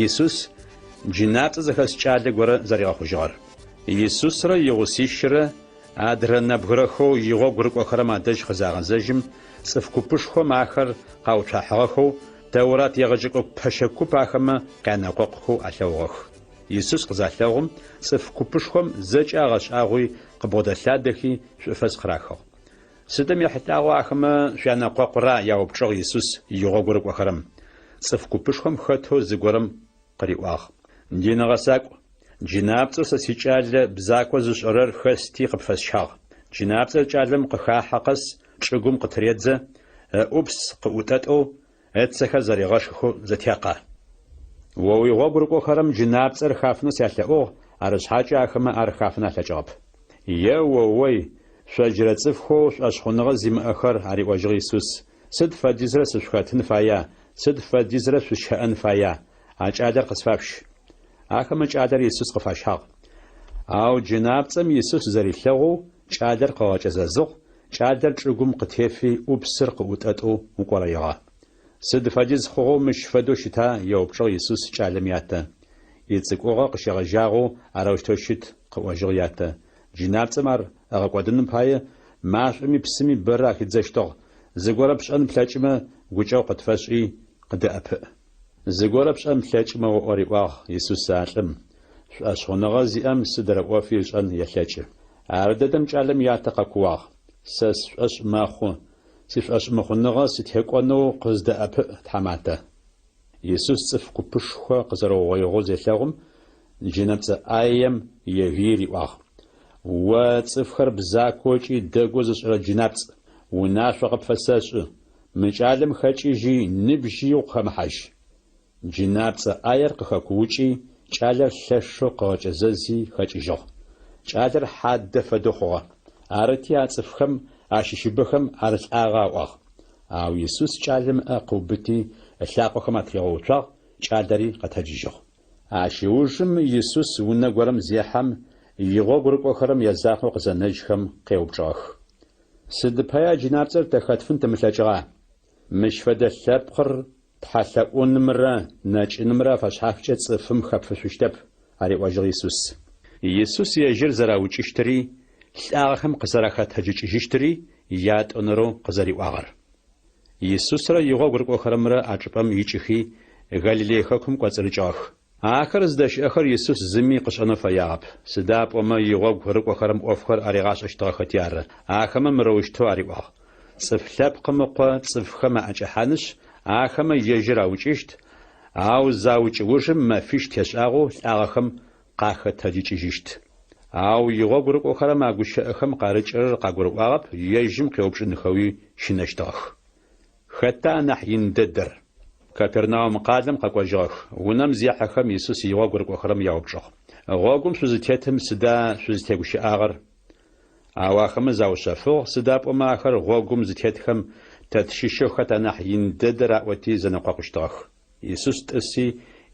Исус джынапцӏэ зыхэс кӏалэ горэ зэригъэхъужьыгъэр. Исусрэ игъусищрэ адрэ нэбгырэхэу игъогу рыкӏохэрэм адэжь къызагъэзэжьым, цӏыф купышхом ахэр къауцуахьыгъэхэу, Тэурат егъэджэкӏо пэщэ куп ахэмэ къянэкъокъухэу алъэгъугъэх. Исус къызалъэгъум, цӏыф купышхом зэкӏэ агъэшӏагъуи, къыбгъодэлъадэхи, шӏуфэс къырахыгъ. Сыдым ехьылӏагъэу ахэмэ шъуянэкъокъура? яупчӏыгъ Исус игъогу рыкӏохэрэм. Цӏыф купышхом хэтэу зыгорэм къыриӏуагъ. Дин гъэсакӏу, джынапцӏэу сэ сикӏалэ бзако зышӏэрэр хэсти къыпфэсщагъ. Джынапцӏэр кӏалэм къыхахьэ къэс чӏыгум къытыредзэ, ыӏупс къыӏутӏэтӏэу, ыцэхэр зэригъэшхыхэу зэтекъэ. О уигъогу рыкӏохэрэм джынапцӏэр хафынэу сялъэӏугъ, арышъхьакӏэ ахэмэ ар хафын алъэкӏыгъэп. Е-о-ой, шъо джырэ цӏыфхэу шӏошъхъуныгъэ зимыӏэхэр, ариӏожьыгъ Исус, сыд фэдизрэ сышъухэтын фая, сыд фэдизрэ шъусщэӏэн фая? А кӏалэр къысфашъущ. Ахэмэ кӏалэр Исус къыфащагъ. Ау джынапцӏэм Исус зэрилъэгъоу кӏалэр къыгъэкӏэзэзыгъ, кӏалэр чӏыгум къытефи ӏупсыр къыӏутӏэтӏэу укӏорэигъэ. Сыд фэдиз хъугъэу мыщ фэдэу щыта? еупчӏыгъ Исус кӏалэм ятэ. Ицӏыкӏугъэ къыщегъэжьагъэу арэущтэу щыт, къыӏожьыгъ ятэ. Джынапцӏэм ар ыгъэкӏодыным пае машӏоми псыми бэрэ ахидзэщтыгъ. Зыгорэ пшӏэн плъэкӏымэ, гукӏэгъу къытфэшӏи, къыдэӏэпыӏ. Зыгорэ пшӏэн плъэкӏымэ оӏо, риӏуагъ Исус а лӏым. Шӏошъхъуныгъэ зиӏэм сыдрэ ӏофи ышӏэн елъэкӏы. Ардэдэм кӏалэм ятэ къэкууагъ, Сэ сшӏошъ мэхъу, сишӏошъмыхъуныгъэ сытекӏонэу къыздэӏэпыӏ, тхьаматэ. Исус цӏыф купышхо къызэрэугъоигъэу зелъэгъум, джынэпцӏэ ӏаем егыий риӏуагъ, О цӏыфхэр бзакоу ыкӏи дэгоу зышӏырэ джынапцӏ, унашъо къыпфэсэшӏы, мы кӏалэм хэкӏыжьи, ныбжьи укъыхэмыхьажь. Джынапцӏэ ӏаер къыхэкуукӏи, кӏалэр лъэшэу къыгъэкӏэзэзи хэкӏыжьыгъ. Кӏалэр хьадэ фэдэу хъугъэ. Арыти, а цӏыфхэм ащыщыбэхэм ар лӏагъэ аӏуагъ. Ау Исус кӏалэм ыӏэ къыубыти, ылъакъохэм атыригъэуцуагъ, кӏалэри къэтэджыжьыгъ. Ащ ыужым Исус унэ горэм зехьэм, игъогу рыкӏохэрэм язакъоу къызэнэжьхэм къеупчӏыгъэх. Сыд пая джынапцӏэр тэ хэтфын тымылъэкӏыгъа? Мыщ фэдэ лъэпкъыр тхьэлъэӏунымрэ нэкӏынымрэ афэшъхьафкӏэ цӏыфым хэпфышъущтэп, ариӏожьыгъ Исус. Исус ежьыр зэраукӏыщтыри, лӏагъэхэм къызэрахэтэджыкӏыжьыщтыри ятӏонэрэу къызэриӏуагъэр. Исусрэ игъогу рыкӏохэрэмрэ а чӏыпӏэм икӏыхи, Галилей хэкум кӏоцӏырыкӏыгъэх. Ахэр зыдэщыӏэхэр Исус зыми къышӏэнэу фэягъэп, сыда пӏомэ игъогу рыкӏохэрэм ӏофхэр аригъашӏэщтыгъэхэти ары. Ахэмэ мырэущтэу ариӏуагъ, Цӏыф Лъэпкъым Ыкъо цӏыфхэм аӏэкӏэхьанышъ, ахэмэ ежьыр аукӏыщт, ау заукӏ ужым мэфищ тешӏагъэу лӏагъэхэм къахэтэджыкӏыжьыщт. Ау игъогу рыкӏохэрэм а гущыӏэхэм къарыкӏырэр къагурыӏуагъэп, ежьым къеупчӏынхэуи щынэщтыгъэх. Хэта анахь ин дэдэр? Капернаум къалэм къэкӏожьыгъэх. Унэм зехьэхэм, Исус игъогу рыкӏохэрэм яупчӏыгъ. Гъогум шъузытетым сыда шъузтегущыӏагъэр? Ау ахэмэ заушъэфыгъ, сыда пӏомэ ахэр гъогум зытетхэм тэ тщыщэу хэт анахь ин дэдэр аӏоти зэнэкъокъущтыгъэх. Исус тӏыси,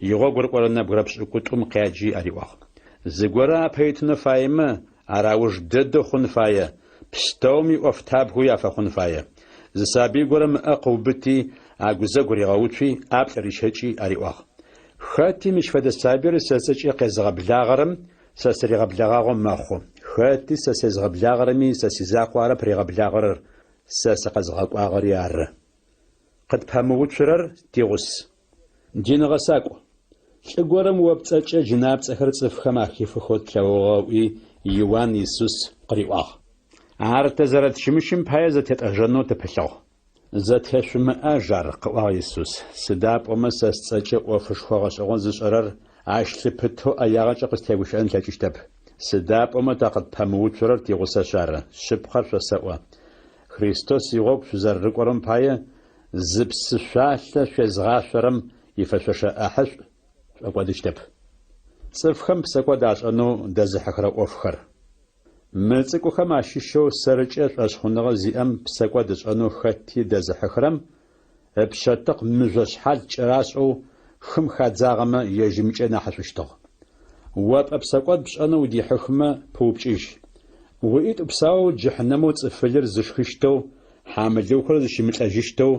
игъогу рыкӏорэ нэбгырэ пшӏыкӏутӏум къяджи ариӏуагъ, Зыгорэ апэ итынэу фаемэ, ар ауж дэдэу хъун фае, пстэуми ӏофтабгэуи афэхъун фае. Зы сабый горэм ыӏэ къыубыти, агузэгу ригъэуцуи, ӏаплӏ рищэкӏи ариӏуагъ, Хэти мыщ фэдэ сабыир сэ сцӏэкӏэ къезыгъэблагъэрэм сэ сыригъэблэгъагъэу мэхъу, хэти сэ сезгъэблагъэрэми сэ сизакъоу арэп ригъэблагъэрэр, сэ сыкъэзгъэкӏуагъэри ары. Къытпэмыуцурэр тигъус. Дин гъэсакӏу. Лӏы горэм о пцӏэкӏэ джынапцӏэхэр цӏыфхэм ахифыхэу тлъэгъугъэ ыӏуи, Иуан Исус къыриӏуагъ. Ар тэ зэрэтщымыщым пае зэтетӏэжэнэу тыпылъыгъ. Зэтешъумыӏаж ар, къыӏуагъ Исус, сыда пӏомэ сэ сцӏэкӏэ ӏофышхо гъэшӏэгъон зышӏэрэр ащ лъыпытэу ӏэягъэкӏэ къыстегущыӏэн ылъэкӏыщтэп. Сыда пӏомэ тэ къытпэмыуцурэр тигъусэшъ ары, шъыпкъэр шъосэӏо. Христос игъогу шъузэрэрыкӏорэм пае, зы псы шъуалъэ шъуезгъашъорэм ифэшъошэ ӏахьышӏу шӏокӏодыщтэп. Цӏыфхэм псэкӏод ашӏэнэу дэзыхьыхырэ ӏофхэр. Мы цӏыкӏухэм ащыщэу сэркӏэ шӏошъхъуныгъэ зиӏэм псэкӏод ышӏэнэу хэти дэзыхьыхырэм ыпшъэтыкъ мыжъо шъхьал кӏэрашӏэу хым хадзагъэмэ ежьымкӏэ нахьышӏущтыгъ. О пӏэ псэкӏод пшӏэнэу удихьыхмэ, пыупкӏыжь. Уӏитӏу псаоу джыхьнэмэу цӏыфылыр зышхыщтэу, хьамылыухэр зыщымылӏэжьыщтэу,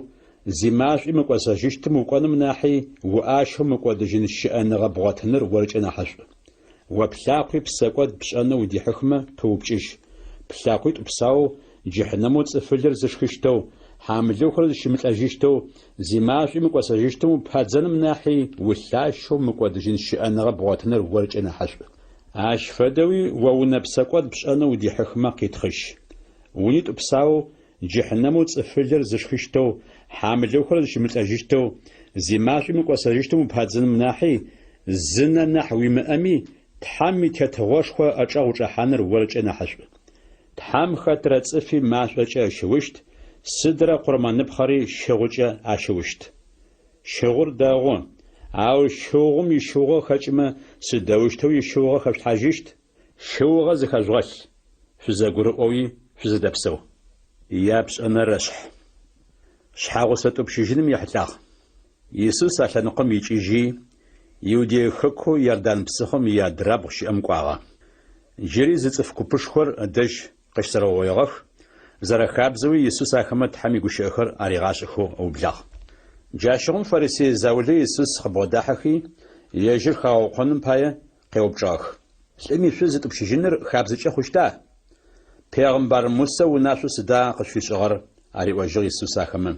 зимашӏуи мыкӏосэжьыщтым укӏоным нахьи, уӏащэу мыкӏодыжьын щыӏэныгъэ бгъотыныр оркӏэ нахьышӏу. О плъакъуи псэкӏод пшӏэнэу удихьыхмэ, пыупкӏыжь. Плъэкъуитӏу псаоу джыхьнэмэу цӏыфылыр зышхыщтэу, хьамлыухэр зыщымылӏэжьыщтэу, зимашӏуи мыкӏосэжьыщтым упадзэным нахьи, улъащэу мыкӏодыжьын щыӏэныгъэ бгъотыныр оркӏэ нахьышӏу. Ащ фэдэуи о унэ псэкӏод пшӏэнэу удихьыхмэ, къитхъыжь. Унитӏу псаоу джыхьнэмэу цӏыфылыр зышхыщтэу, хьамлыухэр зыщымылӏэжьыщтэу, зимашӏуи мыкӏосэжьыщтым упадзэным нахьи, зы нэ нахь уимыӏэми, Тхьэм и Тетыгъошхо ыӏэчӏэгъ учӏэхьаныр оркӏэ нахьышӏу. Тхьэм хэтрэ цӏыфи машӏокӏэ ыщыущт, сыдрэ къурмэныпхъэри щыгъукӏэ ащыущт. Щыгъур дэгъу, ау щыгъум ищыугъэ хэкӏымэ, сыдэущтэу ищыугъэ хэшъулъхьажьыщт? Щыугъэ зыхэжъугъэлъ, шъузэгурыӏоуи шъузэдэпсэу. Япшӏэнэрэшъхь. Шъхьэгъусэ тӏупщыжьыным ехьылӏагъ. Исус а лъэныкъом икӏыжьи, Иудей хэкоу Иордан псыхъом иадрабгъу щыӏэм кӏуагъэ. Джыри зы цӏыф купышхор ыдэжь къыщызэрэугъоигъэх, зэрэхабзэуи Исус ахэмэ Тхьэм игущыӏэхэр аригъашӏэхэу ыублагъ. Джащыгъум фарисей заулэ Исус къыбгъодахьэхи, ежьыр хагъэукъоным пае къеупчӏыгъэх. Лӏым ишъуз ытӏупщыжьыныр хабзэкӏэ хъущта? Пегъымбар Мусэ унашъо сыда къышъуфишӏыгъэр? ариӏожьыгъ Исус ахэмэ.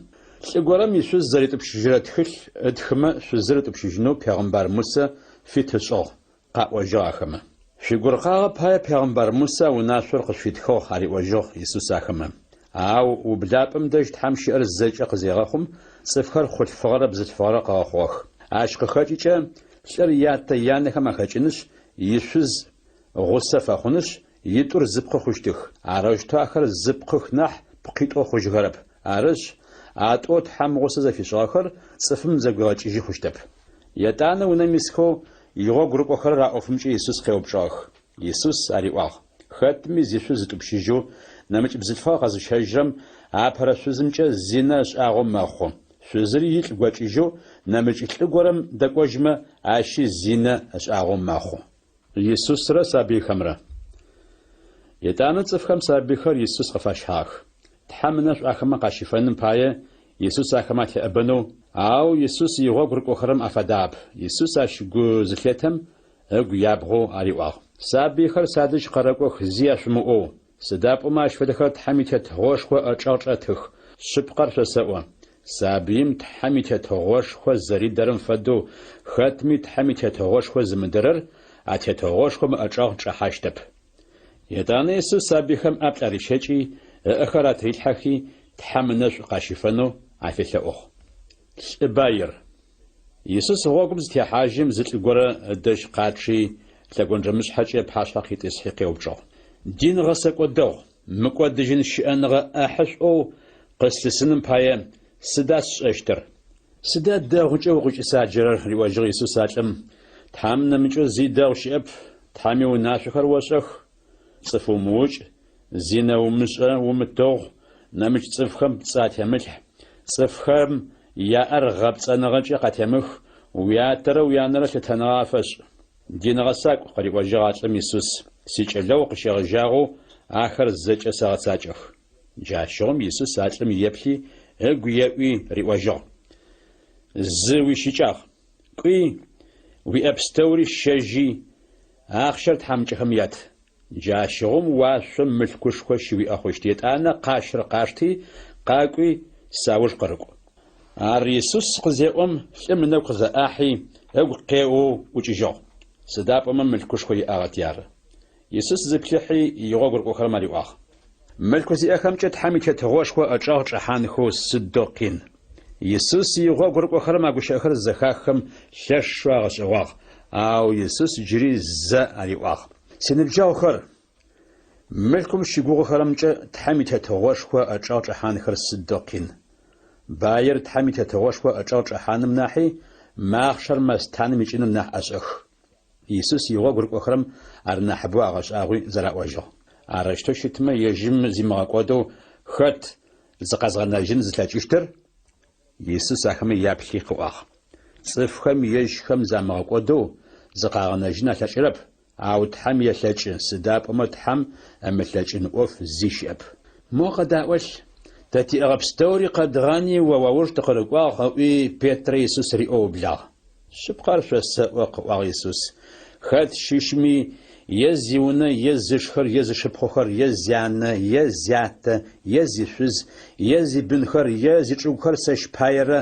Лӏы горэм ишъуз зэритӏупщыжьырэ тхылъ ытхымэ шъузыр ытӏупщыжьынэу пегъымбар Мусэ фит ышӏыгъ, къаӏожьыгъ ахэмэ. Шъуигуркъагъэ пае пегъымбар Мусэ а унашъор къышъуфитхыгъ, ариӏожьыгъ Исус ахэмэ. Ау ублапӏэм дэжь Тхьэм щыӏэр зэкӏэ къызегъэхъум, цӏыфхэр хъулъфыгъэрэ бзылъфыгъэрэ къыгъэхъугъэх. Ащ къыхэкӏыкӏэ лӏыр ятэ-янэхэм ахэкӏынышъ, ишъуз гъусэ фэхъунышъ, итӏур зы пкъы хъущтых. Арэущтэу ахэр зы пкъых нахь, пкъитӏоу хъужьыхэрэп. Арышъ, а тӏоу Тхьэм гъусэ зэфишӏыгъэхэр цӏыфым зэгуигъэкӏыжьы хъущтэп. Етӏанэ унэм исхэу игъогу рыкӏохэрэр а ӏофымкӏэ Исус къеупчӏыгъэх. Исус ариӏуагъ, Хэтми зишъуз ытӏупщыжьэу, нэмыкӏ бзылъфыгъэ къэзыщэжьрэм апэрэ шъузымкӏэ зинэ ышӏагъэу мэхъу. Шъузыри илӏ гокӏыжьэу, нэмыкӏ лӏы горэм дэкӏожьмэ, ащи зинэ ышӏагъэу мэхъу. Исусрэ сабыйхэмрэ. Етӏанэ цӏыфхэм сабыйхэр Исус къыфащагъэх. Тхьэм ынэшӏу ахэмэ къащифэным пае, Исус ахэмэ атеӏэбэнэу, ау Исус игъогу рыкӏохэрэм афадагъэп. Исус ащ гу зылъетэм, ыгу ябгъэу ариӏуагъ. Сабыйхэр садэжь къэрэкӏох зи яшъумыӏоу, сыда пӏомэ ащ фэдэхэр Тхьэм и Тетыгъошхо ыӏэчӏэгъ чӏэтых. Шъыпкъэр шъосэӏо, сабыим Тхьэм и Тетыгъошхо зэридэрэм фэдэу, хэтми Тхьэм и Тетыгъошхо зымыдэрэр а Тетыгъошхом ыӏэчӏэгъ чӏэхьащтэп. Етӏанэ Исус сабыйхэм ӏаплӏ арищэкӏи, ыӏэхэр атырилъхьэхи, Тхьэм ынэшӏу къащифэнэу афелъэӏугъ. Лӏы баир. Исус гъогум зытехьажьым, зы лӏы горэ ыдэжь къачъи, лъэгонджэмышъхьэкӏэ ыпашъхьэ къитӏысхьи къеупчӏыгъ. Дин гъэсэкӏо дэгъу, мыкӏодыжьын щыӏэныгъэ ӏэхьышӏоу къыслъысыным пае сыда сшӏэщтыр? Сыда дэгъукӏэ укъыкӏысаджэрэр? риӏожьыгъ Исус а лӏым. Тхьэм нэмыкӏэу зи дэгъу щыӏэп, Тхьэм иунашъохэр ошӏэх, Цӏыф умыукӏ, зинэ умышӏэ, умытыгъу, нэмыкӏ цӏыфхэм пцӏы атемылъхь, цӏыфхэм яӏэр гъэпцӏэныгъэкӏэ къатемых, уятэрэ уянэрэ лъытэныгъэ афэшӏ. Дин гъэсакӏу, къыриӏожьыгъ а лӏым Исус, сикӏэлэгъу къыщегъэжьагъэу ахэр зэкӏэ сэгъэцакӏэх. Джащыгъум Исус а лӏым еплъи, ыгу еӏуи риӏожьыгъ, Зы уищыкӏагъ. Кӏуи, уиӏэ пстэури щэжьи, ахъщэр тхьамыкӏэхэм ят. Джащыгъум уашъом мылъкушхо щыуиӏэ хъущт. Етӏанэ къащыр къашти, къакӏуи, сауж къырыкӏу. Ар Исус къызеӏом, лӏым ынэгу къызэӏахьи, ыгу къеоу ӏукӏыжьыгъ. Сыда пӏомэ мылъкушхо иӏагъэти ары. Исус зиплъыхьи, игъогу рыкӏохэрэм ариӏуагъ. Мылъку зиӏэхэмкӏэ Тхьэм и Тетыгъошхо ычӏэгъ чӏэхьанхэу сыдэу къин! Исус игъогу рыкӏохэрэм а гущыӏэхэр зызэхаххэм лъэшэу агъэшӏэгъуагъ, ау Исус джыри зэ ариӏуагъ. Синыбджэгъухэр, мылъкум щыгугъыхэрэмкӏэ Тхьэм и Тетыгъошхо ычӏэгъ чӏэхьанхэр сыдэу къин! Баир Тхьэм и Тетыгъошхо ычӏэгъ чӏэхьаным нахьи, махъшэр мэстанэм икӏыныр нахь ӏэшӏэх. Исус игъогу рыкӏохэрэм ар нахьыбэу агъэшӏагъуи зэраӏожьыгъ. Арэущтэу щытмэ, ежьым зимыгъэкӏодэу хэт зыкъэзгъэнэжьын зылъэкӏыщтыр? Исус ахэмэ яплъи къыӏуагъ. Цӏыфхэм ежьхэм замыгъэкӏодэу зыкъагъэнэжьын алъэкӏырэп, ау Тхьэм елъэкӏы, сыда пӏомэ Тхьэм ымылъэкӏын ӏоф зи щыӏэп. Мо къэдаӏолъ! Тэ тиӏэгъэ пстэури къэдгъани о уауж тыкъырыкӏуагъ, ыӏуи Петрэ Исус риӏоу ыублагъ. Шъыпкъэр шъосэӏо, къыӏуагъ Исус, хэт щыщми, е зиунэ, е зышхэр, е зышыпхъухэр, е зянэ, е зятэ, е зишъуз, е зибынхэр, е зичӏыгухэр сэщ паерэ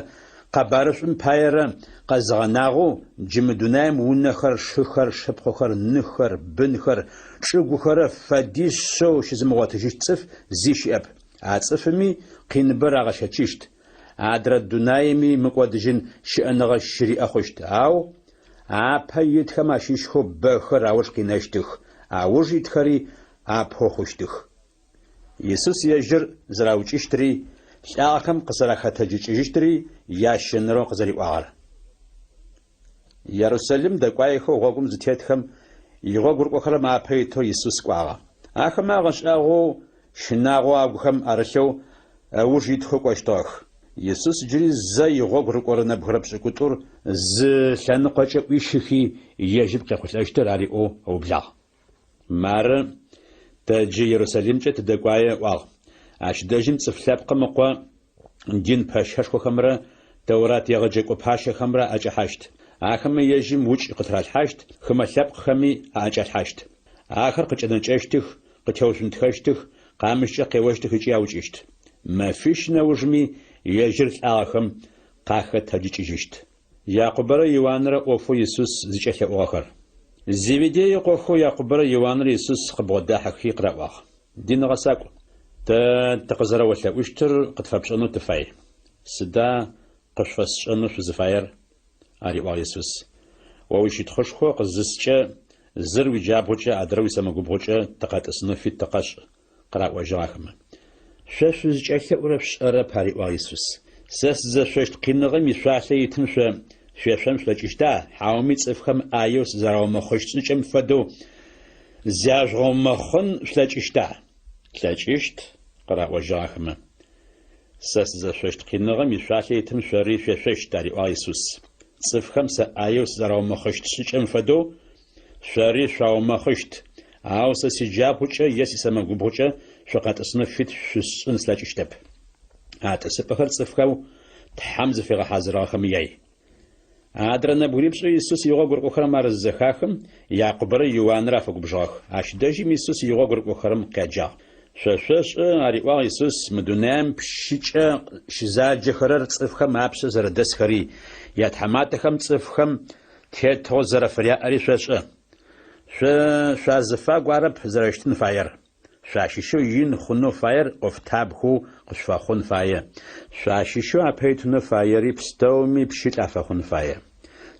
къэбарышӏум паерэ къэзыгъэнагъэу, джы мы дунаим унэхэр, шыхэр, шыпхъухэр, ныхэр, бынхэр, чӏыгухэрэ фэдишъэу щызымыгъотыжьыщт цӏыф зи щыӏэп. А цӏыфыми къиныбэ рагъэщэчыщт, адрэ дунаими мыкӏодыжьын щыӏэныгъэ щыриӏэ хъущт. Ау апэ итхэм ащыщхэу бэхэр ауж къинэщтых, ауж итхэри апэу хъущтых. Исус ежьыр зэраукӏыщтри, лӏагъэхэм къызэрахэтэджыкӏыжьыщтри ящэнэрэу къызэриӏуагъэр. Ерусалим дэкӏуаехэу гъогум зытетхэм, игъогу рыкӏохэрэм апэ итэу Исус кӏуагъэ. Ахэмэ агъэшӏагъоу, щынагъо агухэм арылъэу, ыуж итхэу кӏощтыгъэх. Исус джыри зэ игъогу рыкӏорэ нэбгырэ пшӏыкӏутӏур зы лъэныкъокӏэ ӏуищыхи, ежьым къехъулӏэщтыр ариӏоу ыублагъ. Мары, тэ джы Ерусалимкӏэ тыдэкӏуае, ыӏуагъ. Ащ дэжьым Цӏыф Лъэпкъым Ыкъо дин пэщэшхохэмрэ Тэурат егъэджэкӏо пащэхэмрэ аӏэкӏэхьащт. Ахэмэ ежьым укӏ къытыралъхьащт, хымэ лъэпкъхэми аӏэкӏалъхьащт. Ахэр къыкӏэнэкӏэщтых, къытеушъунтхэщтых, къамыщкӏэ къеощтых ыкӏи аукӏыщт. Мэфищ нэужми ежьыр лӏагъэхэм къахэтэджыкӏыжьыщт. Якъубэрэ Иуанрэ ӏофэу Исус зыкӏэлъэӏугъэхэр. Зеведей ыкъохэу Якъубэрэ Иуанрэ Исус къыбгъодахьэхи къыраӏуагъ, Дин гъэсакӏу, тэ тыкъызэрэолъэӏущтыр къытфэпшӏэнэу тыфай. Сыда къышъуфэсшӏэнэу шъузыфаер? ариӏуагъ Исус. О уищытхъушхо къызыскӏэ, зыр уиджабгъукӏэ адрэр уисэмэгубгъукӏэ тыкъэтӏысынэу фит тыкъэшӏ, къыраӏожьыгъ ахэмэ. Шъо шъузкӏэлъэӏурэр шъушӏэрэп, ариӏуагъ Исус. Сэ сызэшъощт къиныгъэм ишъуалъэ итым шъо шъуешъон шъулъэкӏыщта, хьауми цӏыфхэм ӏаеу сызэраумэхъыщт шӏыкӏэм фэдэу зяжъугъэумэхъын шъулъэкӏыщта? Тлъэкӏыщт, къыраӏожьыгъ ахэмэ. Сэ сызэшъощт къиныгъэм ишъуалъэ итым шъори шъуешъощт, ариӏуагъ Исус. Цӏыфхэм сэ ӏаеу сызэраумэхъыщт шӏыкӏэм фэдэу Шъори шъуаумэхъыщт, ау сэ сиджабгъукӏэ е сисэмэгубгъукӏэ шъукъэтӏысынэу фит шъусшӏын слъэкӏыщтэп. А тӏысыпӏэхэр цӏыфхэу Тхьэм зыфигъэхьазырыгъэхэм яй. Адрэ нэбгырипшӏэу Исус игъогу рыкӏохэрэм ар зызэхахым, Якъубэрэ Иуанрэ афэгубжыгъэх. Ащ дэжьым Исус игъогу рыкӏохэрэм къяджагъ. Шъо шъошӏэ, ариӏуагъ Исус, мы дунаим пщыкӏэ щызаджэхэрэр цӏыфхэм апшъэ зэрэдэсхэри, ятхьаматэхэм цӏыфхэм Тетыгъо зэрэфыряӏэри шъошӏэ. Шъо шъуазыфагу арэп зэрэщытын фаер. Шъуащыщэу ин хъунэу фаер ӏофтабгэу къышъуфэхъун фае. Шъуащыщэу апэ итынэу фаери пстэуми пщылӏ афэхъун фае.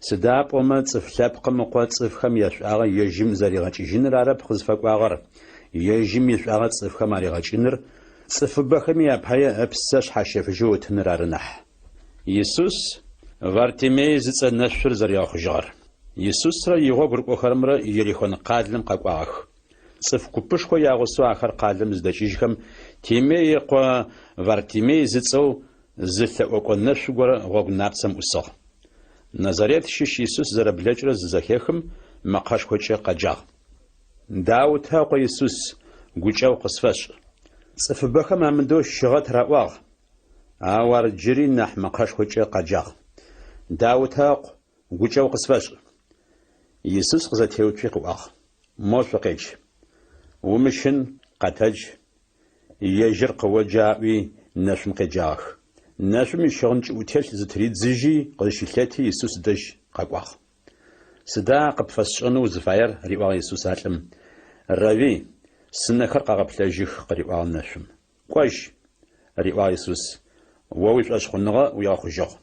Сыда пӏомэ Цӏыф Лъэпкъым Ыкъо цӏыфхэм яшӏуагъэ ежьым зэригъэкӏыжьыныр арэп къызфэкӏуагъэр, ежьым ишӏуагъэ цӏыфхэм аригъэкӏыныр, цӏыфыбэхэми апае ыпсэ шъхьащэфыжьэу ытыныр ары нахь. Исус Вартимей зыцӏэ нэшъур зэригъэхъужьыгъэр. Исусрэ игъогу рыкӏохэрэмрэ Ерихон къалэм къэкӏуагъэх. Цӏыф купышхо ягъусэу ахэр къалэм зыдэкӏыжьхэм, Тимей ыкъо Вартимей зыцӏэу зы лъэӏокӏо нэшъу горэ гъогу напцэм ӏусыгъ. Назарет щыщ Исус зэрэблэкӏырэр зызэхехым, мэкъэшхокӏэ къэджагъ. Даутэ ыкъо Исус, гукӏэгъу къысфэшӏ! Цӏыфыбэхэм амыдэу щыгъэт раӏуагъ, Ау ар джыри нахь мэкъэшхокӏэ къэджагъ. Даутэ ыкъу, гукӏэгъу къысфэшӏ! Исус къызэтеуцуи къыӏуагъ, Мо шъукъедж. Умыщын, къэтэдж, ежьыр къыоджэ аӏуи, нэшъум къеджагъэх. Нэшъум ищыгъын кӏыӏутелъ зытыридзыжьи къызщылъэти Исус дэжь къэкӏуагъ. Сыда къыпфэсшӏэнэу узыфаер? риӏуагъ Исус а лӏым. Рэви, сынэхэр къэгъэплъэжьых, къыриӏуагъ нэшъум. Кӏожь, риӏуагъ Исус, о уишӏошъхъуныгъэ уигъэхъужьыгъ.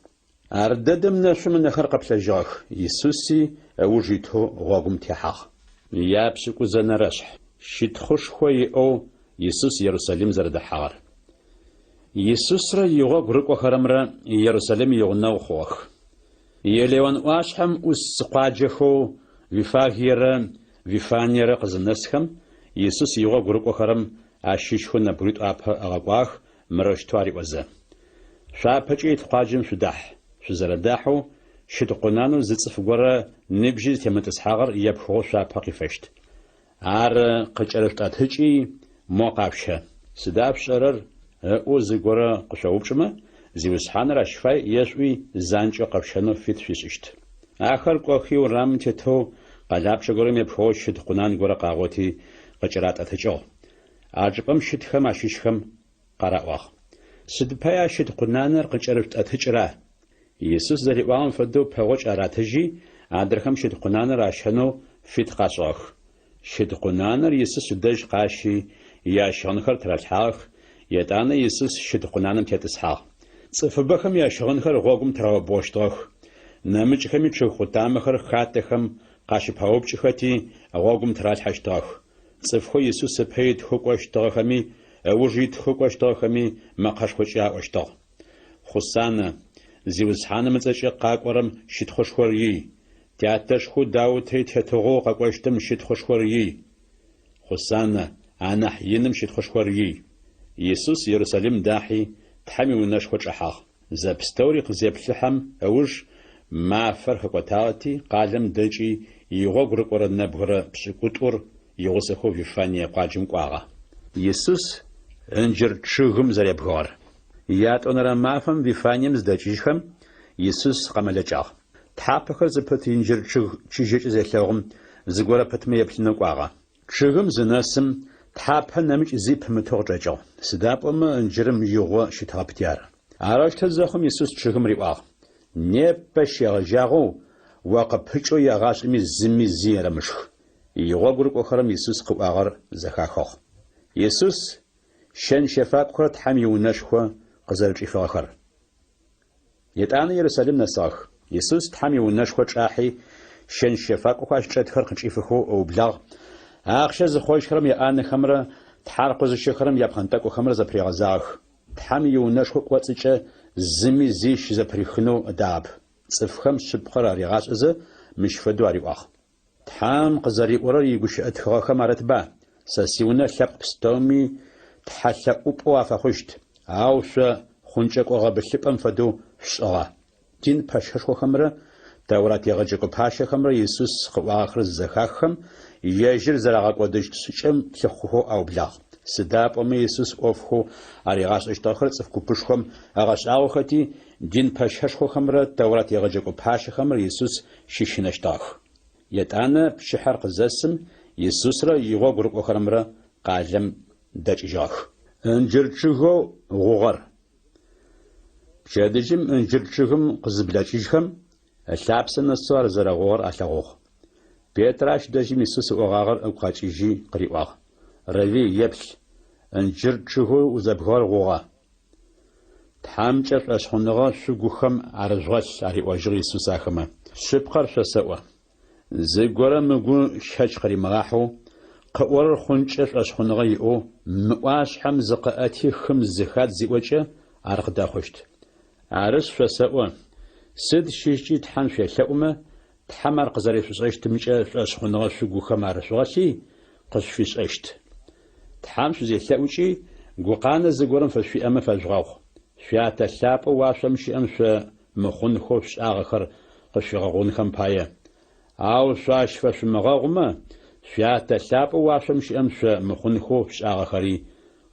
Ардэдэм нэшъум ынэхэр къэплъэжьыгъэх, Исуси ыуж итэу гъогум техьагъ. Япшӏыкӏузэнэрэшъхь щытхъушхо иӏэу Исус Ерусалим зэрэдэхьагъэр. Исусрэ игъогу рыкӏохэрэмрэ Ерусалим игъунэгъу хъугъэх. Елеон ӏуашъхьэм ӏус къуаджэхэу Виффагиерэ Вифаниерэ къызынэсхэм, Исус игъогу рыкӏохэрэм ащыщхэу нэбгыритӏу апэ ыгъэкӏуагъэх, мырэущтэу ариӏозэ, Шъуапэкӏэ ит къуаджэм шъудахь. Шъузэрэдахьэу, щыд къунанэу зы цӏыф горэ ныбжьи зытемытӏысхьагъэр епхыгъэу шъуапэ къифэщт. Ар къыкӏэрышъутӏэтыкӏи, мо къашъущэ. Сыда шъушӏэрэр? Ыӏоу зыгорэ къышъоупчӏымэ, Зиусхьаныр ащ фай ешъуӏуи, занкӏэу къэшъущэнэу фит шъуишӏыщт. Ахэр кӏохи, урамым тетэу къэлапчъэ горэм епхыгъэу щыд къунан горэ къагъоти, къыкӏэратӏэтыкӏыгъ. А чӏыпӏэм щытхэм ащыщхэм къараӏуагъ. Сыд пае а щыд къунаныр къыкӏэрышъутӏэтыкӏыра? Исус зэриӏуагъэм фэдэу пэгъокӏ аратыжьи, адрэхэм щыд къунаныр ащэнэу фит къашӏыгъэх. Щыд къунаныр Исус ыдэжь къащи, ящыгъынхэр тыралъхьагъэх, етӏанэ Исус щыд къунаным тетӏысхьагъ. Цӏыфыбэхэм ящыгъынхэр гъогум тыраубгъощтыгъэх, нэмыкӏхэми чъыг къутамэхэр хатэхэм къащыпаупкӏыхэти, гъогум тыралъхьэщтыгъэх. Цӏыфхэу Исус ыпэ итхэу кӏощтыгъэхэми, ыуж итхэу кӏощтыгъэхэми мэкъэшхокӏэ аӏощтыгъ. Хъусанэ, Зиусхьаным ыцӏэкӏэ къакӏорэм щытхъушхор ий! Тятэшхоу Даутэ итетыгъоу къэкӏощтым щытхъушхор ий! Хъусанэ, анахь иным щытхъушхор ий! Исус Ерусалим дахьи, Тхьэм иунэшхо чӏэхьагъ. Зэпстэури къызеплъыхьэм ыуж, мафэр хэкӏотагъэти, къалэм дэкӏи, игъогу рыкӏорэ нэбгырэ пшӏыкӏутӏур игъусэхэу Вифание къуаджэм кӏуагъэ. Исус ынджыр чъыгым зэребгыгъэр. Ятӏонэрэ мафэм Вифанием зыдэкӏыжьхэм, Исус къэмэлэкӏагъ. Тхьапэхэр зыпыт инджыр чъыг чыжьэкӏэ зелъэгъум, зыгорэ пытмэ еплъынэу кӏуагъэ. Чъыгым зынэсым, тхьапэ нэмыкӏ зи пымытэу къычӏэкӏыгъ, сыда пӏомэ ынджырым игъо щытыгъэпти ары. Арэущтэу зэхъум Исус чъыгым риӏуагъ, Непэ щегъэжьагъэу о къыпыкӏэу егъашӏэми зыми зи ерэмышх. Игъогу рыкӏохэрэм Исус къыӏуагъэр зэхахыгъ. Исус щэн-щэфакӏохэр Тхьэм иунэшхо къызэрэчӏифыгъэхэр. Етӏанэ Ерусалим нэсыгъэх. Исус Тхьэм иунэшхо чӏахьи, щэн-щэфакӏохэу ащ чӏэтхэр къычӏифыхэу ыублагъ, ахъщэ зыхъожьхэрэм яӏанэхэмрэ тхьаркъо зыщэхэрэм япхъэнтӏэкӏухэмрэ зэпыригъэзагъэх. Тхьэм иунэшхо кӏоцӏыкӏэ зыми зи щызэпырихынэу ыдагъэп. Цӏыфхэм шъыпкъэр аригъашӏэзэ, мыщ фэдэу ариӏуагъ. Тхьэм къызэриӏорэр игущыӏэ тхыгъэхэм арытба, Сэ сиунэ лъэпкъ пстэуми тхьэлъэӏупӏэу афэхъущт, ау шъо хъункӏэкӏо гъэбылъыпӏэм фэдэу шъушӏыгъэ. Дин пэщэшхохэмрэ Тэурат егъэджэкӏо пащэхэмрэ Исус къыӏуагъэхэр зызэхаххэм, ежьыр зэрагъэкӏодыщт шӏыкӏэм лъыхъухэу аублагъ. Сыда пӏомэ Исус ӏофхэу аригъашӏэщтыгъэхэр цӏыф купышхом ыгъэшӏагъохэти, дин пэщэшхохэмрэ Тэурат егъэджэкӏо пащэхэмрэ Исус щыщынэщтыгъэх. Етӏанэ пчыхьэр къызэсым, Исусрэ игъогу рыкӏохэрэмрэ къалэм дэкӏыжьыгъэх. Ынджыр чъыгэу гъугъэр. Пчэдыжьым ынджыр чъыгым къызыблэкӏыжьхэм, ылъапсэ нэсэу ар зэрэгъугъэр алъэгъугъ. Петрэ ащ дэжьым Исус ыӏогъагъэр ыгу къэкӏыжьи къыриӏуагъ, Равви, еплъ, ынджыр чъыгэу узэбгыгъэр гъугъэ. Тхьэмкӏэ шӏошъхъуныгъэ шъугухэм арыжъугъэлъ, ариӏожьыгъ Исус ахэмэ. Шъыпкъэр шъосэӏо, зыгорэм ыгу щэч къыримыгъахьэу, къыӏорэр хъункӏэ шӏошъхъуныгъэ иӏэу, мы ӏуашъхьэм зыкъэӏэти хым зыхадз зиӏокӏэ, ар къыдэхъущт. Арышъ, шъосэӏо, сыд щыщкӏи Тхьэм шъуелъэӏумэ, Тхьэм ар къызэрешъушӏэщтымкӏэ шӏошъхъуныгъэ шъугухэм арышъугъэлъи, къышъуфишӏэщт. Тхьэм шъузелъэӏукӏи, гукъанэ зыгорэм фышъуиӏэмэ фэжъугъэгъу. Шъуятэ лъапӏэу уашъом щыӏэм шъо мыхъунхэу шъушӏагъэхэр къышъуфигъэгъунхэм пае. Ау шъо ащ фэшъумыгъэгъумэ, Шъуятэ лъапӏэу уашъом щыӏэм шъо мыхъунхэу шъушӏагъэхэри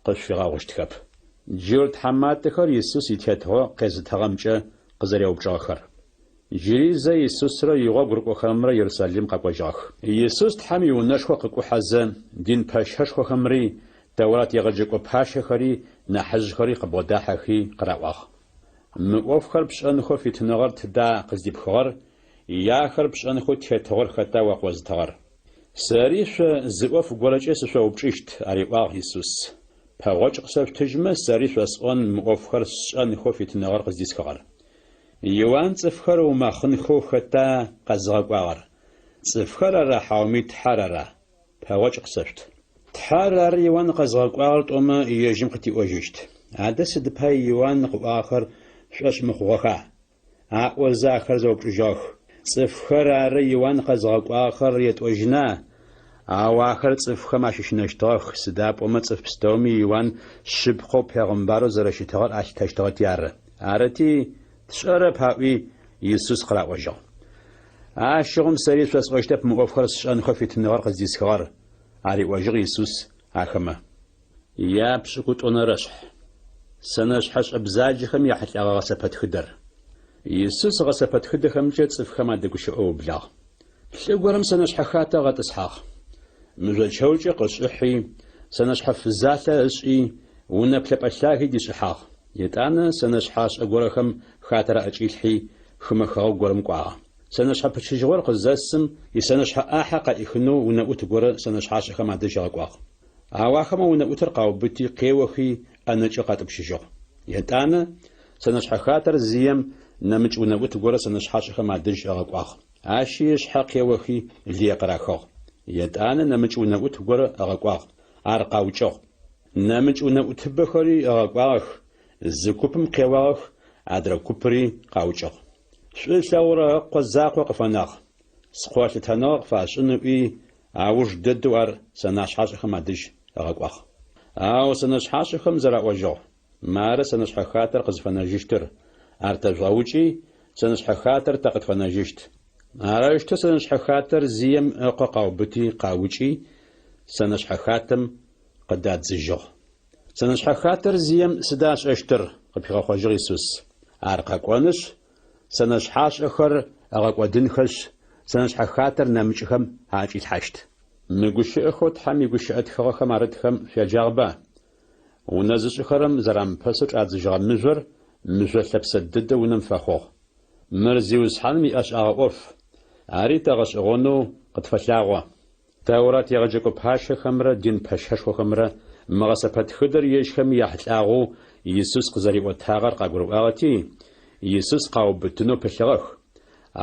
къышъуфигъэгъущтхэп. Джурт тхьаматэхэр Исус итетыгъо къезытыгъэмкӏэ къызэреупчӏыгъэхэр. Джыри зэ Исусрэ игъогу рыкӏохэрэмрэ Ерусалим къэкӏожьыгъэх. Исус Тхьэм иунэшхо къыкӏухьэзэ, дин пэщэшхохэмри, Тэурат егъэджэкӏо пащэхэри, нахьыжъхэри къыбгъодахьэхи къыраӏуагъ. Мы ӏофхэр пшӏэнхэу фитыныгъэр тыда къыздипхыгъэр, е ахэр пшӏэнхэу тетыгъор хэта о къозытыгъэр? Сэри шъо зы ӏоф горэкӏэ сышъоупчӏыщт, ариӏуагъ Исус. Пэгъокӏ къысэшъутыжьмэ, сэри шъосӏон мы ӏофхэр сшӏэнхэу фитыныгъэр къыздисхыгъэр. Иуан цӏыфхэр ыумэхъынхэу хэта къэзыгъэкӏуагъэр? Цӏыфхэр ара хьауми Тхьэр ара? Пэгъокӏ къысэшъут. Тхьэр ары Иуан къэзыгъэкӏуагъэр тӏомэ, ежьым къытиӏожьыщт. Адэ сыд пай Иуан къыӏуагъэхэр шъушӏошъ мыхъугъэха? Аӏозэ ахэр зэупчӏыжьыгъэх. Цӏыфхэр ары Иуан къэзыгъэкӏуагъэхэр етӏожьына? Ау ахэр цӏыфхэм ащыщынэщтыгъэх, сыда пӏомэ цӏыф пстэуми Иуан шъыпкъэу пегъымбарэу зэрэщытыгъэр алъытэщтыгъэти ары. Арыти, тшӏэрэп аӏуи, Исус къыраӏожьыгъ. Ащыгъум сэри шъосӏощтэп мы ӏофхэр сшӏэнхэу фитыныгъэр къыздисхыгъэр, ариӏожьыгъ Исус ахэмэ. Япшӏыкӏутӏонэрэшъхь. Сэнэшъхьэшӏэ бзаджэхэм яхьылӏэгъэ гъэсэпэтхыдэр. Исус гъэсэпэтхыдэхэмкӏэ цӏыфхэм адэгущыӏэу ыублагъ. Лӏы горэм сэнэшъхьэ хатэ ыгъэтӏысхьагъ. Мыжъо чэукӏэ къышӏыхьи, сэнэшъхьэ фызалъэ ышӏи, унэ плъэпӏэ лъаги дишӏыхьагъ. Етӏанэ сэнэшъхьашӏэ горэхэм хатэр аӏэкӏилъхьи, хымэ хэгъэгу горэм кӏуагъэ. Сэнэшъхьэ пычыжьыгъор къызэсым, исэнэшъхьэ ӏахьэ къаӏихынэу унэӏут горэ сэнэшъхьашӏэхэм адэжь ыгъэкӏуагъ. Ау ахэмэ унэӏутыр къаубыти, къеохи, ӏэнэкӏэу къатӏупщыжьыгъ. Етӏанэ сэнэшъхьэ хатэр зием нэмыкӏ унэӏут горэ сэнэшъхьашӏэхэм адэжь ыгъэкӏуагъ. Ащи ышъхьэ къеохи, лые къырахыгъ. Етӏанэ нэмыкӏ унэӏут горэ ыгъэкӏуагъ, ар къаукӏыгъ. Нэмыкӏ унэӏутыбэхэри ыгъэкӏуагъэх, зы купым къеуагъэх, адрэ купыри къаукӏыгъ. Шӏу ылъэгъурэ ыкъо закъо къыфэнагъ. Скъо лъытэныгъэ къыфашӏын ыӏуи, ауж дэдэу ар сэнашъхьашӏэхэм адэжь ыгъэкӏуагъ. Ау сэнэшъхьашӏэхэм зэраӏожьыгъ, Мары сэнэшъхьэ хатэр къызфэнэжьыщтыр, ар тэжъугъэукӏи, сэнэшъхьэ хатэр тэ къытфэнэжьыщт. Арэущтэу сэнэшъхьэ хатэр зием ыкъо къаубыти къаукӏи, сэнэшъхьэ хатэм къыдадзыжьыгъ. Сэнэшъхьэ хатэр зием сыда ышӏэщтыр? къыпигъэхъожьыгъ Исус. Ар къэкӏонышъ, сэнэшъхьашӏэхэр ыгъэкӏодынхэшъ, сэнэшъхьэ хатэр нэмыкӏхэм аӏэкӏилъхьащт. Мы гущыӏэхэу Тхьэм игущыӏэ тхыгъэхэм арытхэм шъуяджагъэба? Унэ зышӏыхэрэм зэрамыпэсэу чӏадзыжьыгъэ мыжъор мыжъо лъэпсэ дэдэ унэм фэхъугъ. Мыр Зиусхьаным иӏэшӏагъэ ӏоф, ари тэ гъэшӏэгъонэу къытфэлъагъо. Тэурат егъэджэкӏо пащэхэмрэ дин пэщэшхохэмрэ мы гъэсэпэтхыдэр ежьхэми яхьылӏагъэу Исус къызэриӏотагъэр къагурыӏуагъэти, Исус къаубытынэу пылъыгъэх,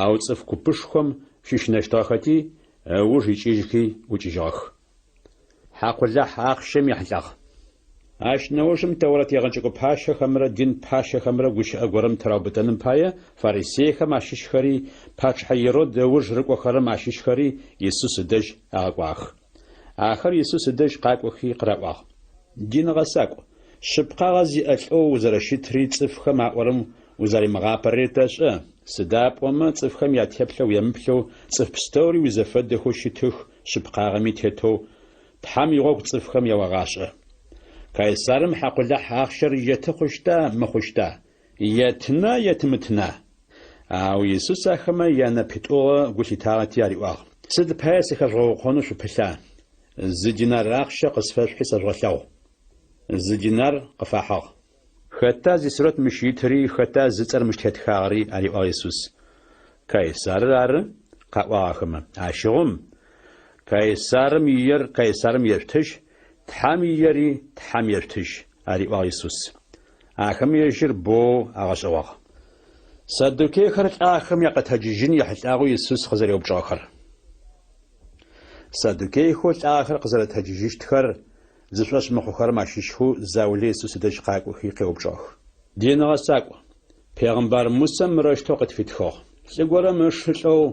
ау цӏыф купышхом щыщынэщтыгъэхэти, ыуж икӏыжьхи ӏукӏыжьыгъэх. Хьакъулахь ахъщэм ехьылӏагъ. Ащ нэужым Тэурэт егъэджэкӏо пащэхэмрэ дин пащэхэмрэ гущыӏэ горэм тыраубытэным пае фарисейхэм ащыщхэри, пачъыхьэ Ирод ыуж рыкӏохэрэм ащыщхэри Исус ыдэжь агъэкӏуагъэх. Ахэр Исус ыдэжь къакӏохи къыраӏуагъ. Дин гъэсакӏу, шъыпкъагъэ зиӏэ лӏэу узэрэщытри цӏыфхэм аӏорэм узэримыгъапэрэри тэшӏэ, сыда пӏомэ цӏыфхэм ятеплъэ уемыплъэу цӏыф пстэури уизэфэдэхэу щытых шъыпкъагъэми тетэу Тхьэм игъогу цӏыфхэм яогъашӏэ. Кайсарым хьакъулахь ахъщэр еты хъущта, мыхъущта? Еттына, етымытына? Ау Исус ахэмэ янэпитӏугъэ гу лъитагъэти ариӏуагъ, Сыд пае сыхэжъугъэукъонэу шъупылъа? Зы динар ахъщэ къысфэшъухьи сэжъугъэлъэгъу. Зы динар къыфахьыгъ. Хэта зисурэт мыщ итыри, хэта зыцӏэр мыщ тетхагъэри? ариӏуагъ Исус. Кайсарыр ары, къаӏуагъ ахэмэ. Ащыгъум, Кайсарым иер Кайсарым ешъутыжь, Тхьэм иери Тхьэм ешъутыжь, ариӏуагъ Исус. Ахэмэ ежьыр боу агъэшӏэгъуагъ. Саддукейхэр лӏахэм якъэтэджыжьын ехьылӏагъэу Исус къызэреупчӏыгъэхэр. Саддукейхэу лӏагъэхэр къызэрэтэджыжьыщтхэр Зышӏошъ мыхъухэрэм ащыщхэу заулэ Исус ыдэжь къакӏохи къеупчӏыгъэх. Дин гъэсакӏу, пегъымбар Мусэ мырэущтэу къытфитхыгъ, Лӏы горэм ышы лӏэу,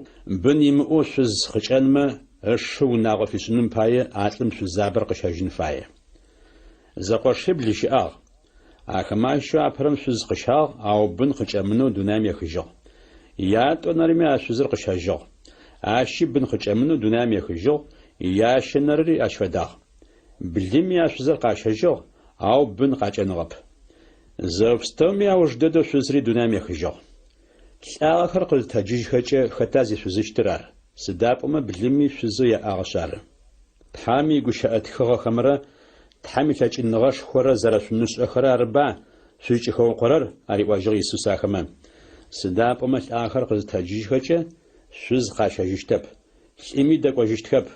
бын имыӏэу шъуз къыкӏэнмэ, ышы унагъо фишӏыным пае а лӏым шъузабэр къыщэжьын фае. Зэкъошибл щыӏагъ. Ахэмэ ащыщэу апэрэм шъуз къыщагъ, ау бын къыкӏэмынэу дунаим ехыжьыгъ. Ятӏонэрэми а шъузыр къыщэжьыгъ. Ащи бын къыкӏэмынэу дунаим ехыжьыгъ, ящэнэрэри ащ фэдагъ. Блыми а шъузыр къащэжьыгъ, ау бын къакӏэныгъэп. Зэпстэуми ауж дэдэу шъузри дунаим ехыжьыгъ. Лӏагъэхэр къызытэджыжьхэкӏэ хэта зишъузыщтыр ар? Сыда пӏомэ блыми шъузэу яӏагъэшъ ары. Тхьэм игущыӏэ тхыгъэхэмрэ Тхьэм илъэкӏыныгъэшхорэ зэрэшъумышӏэхэрэр арыба шъузкӏыхэукъорэр? ариӏожьыгъ Исус ахэмэ. Сыда пӏомэ лӏагъэхэр къызытэджыжьхэкӏэ шъуз къащэжьыщтэп, лӏыми дэкӏожьыщтхэп,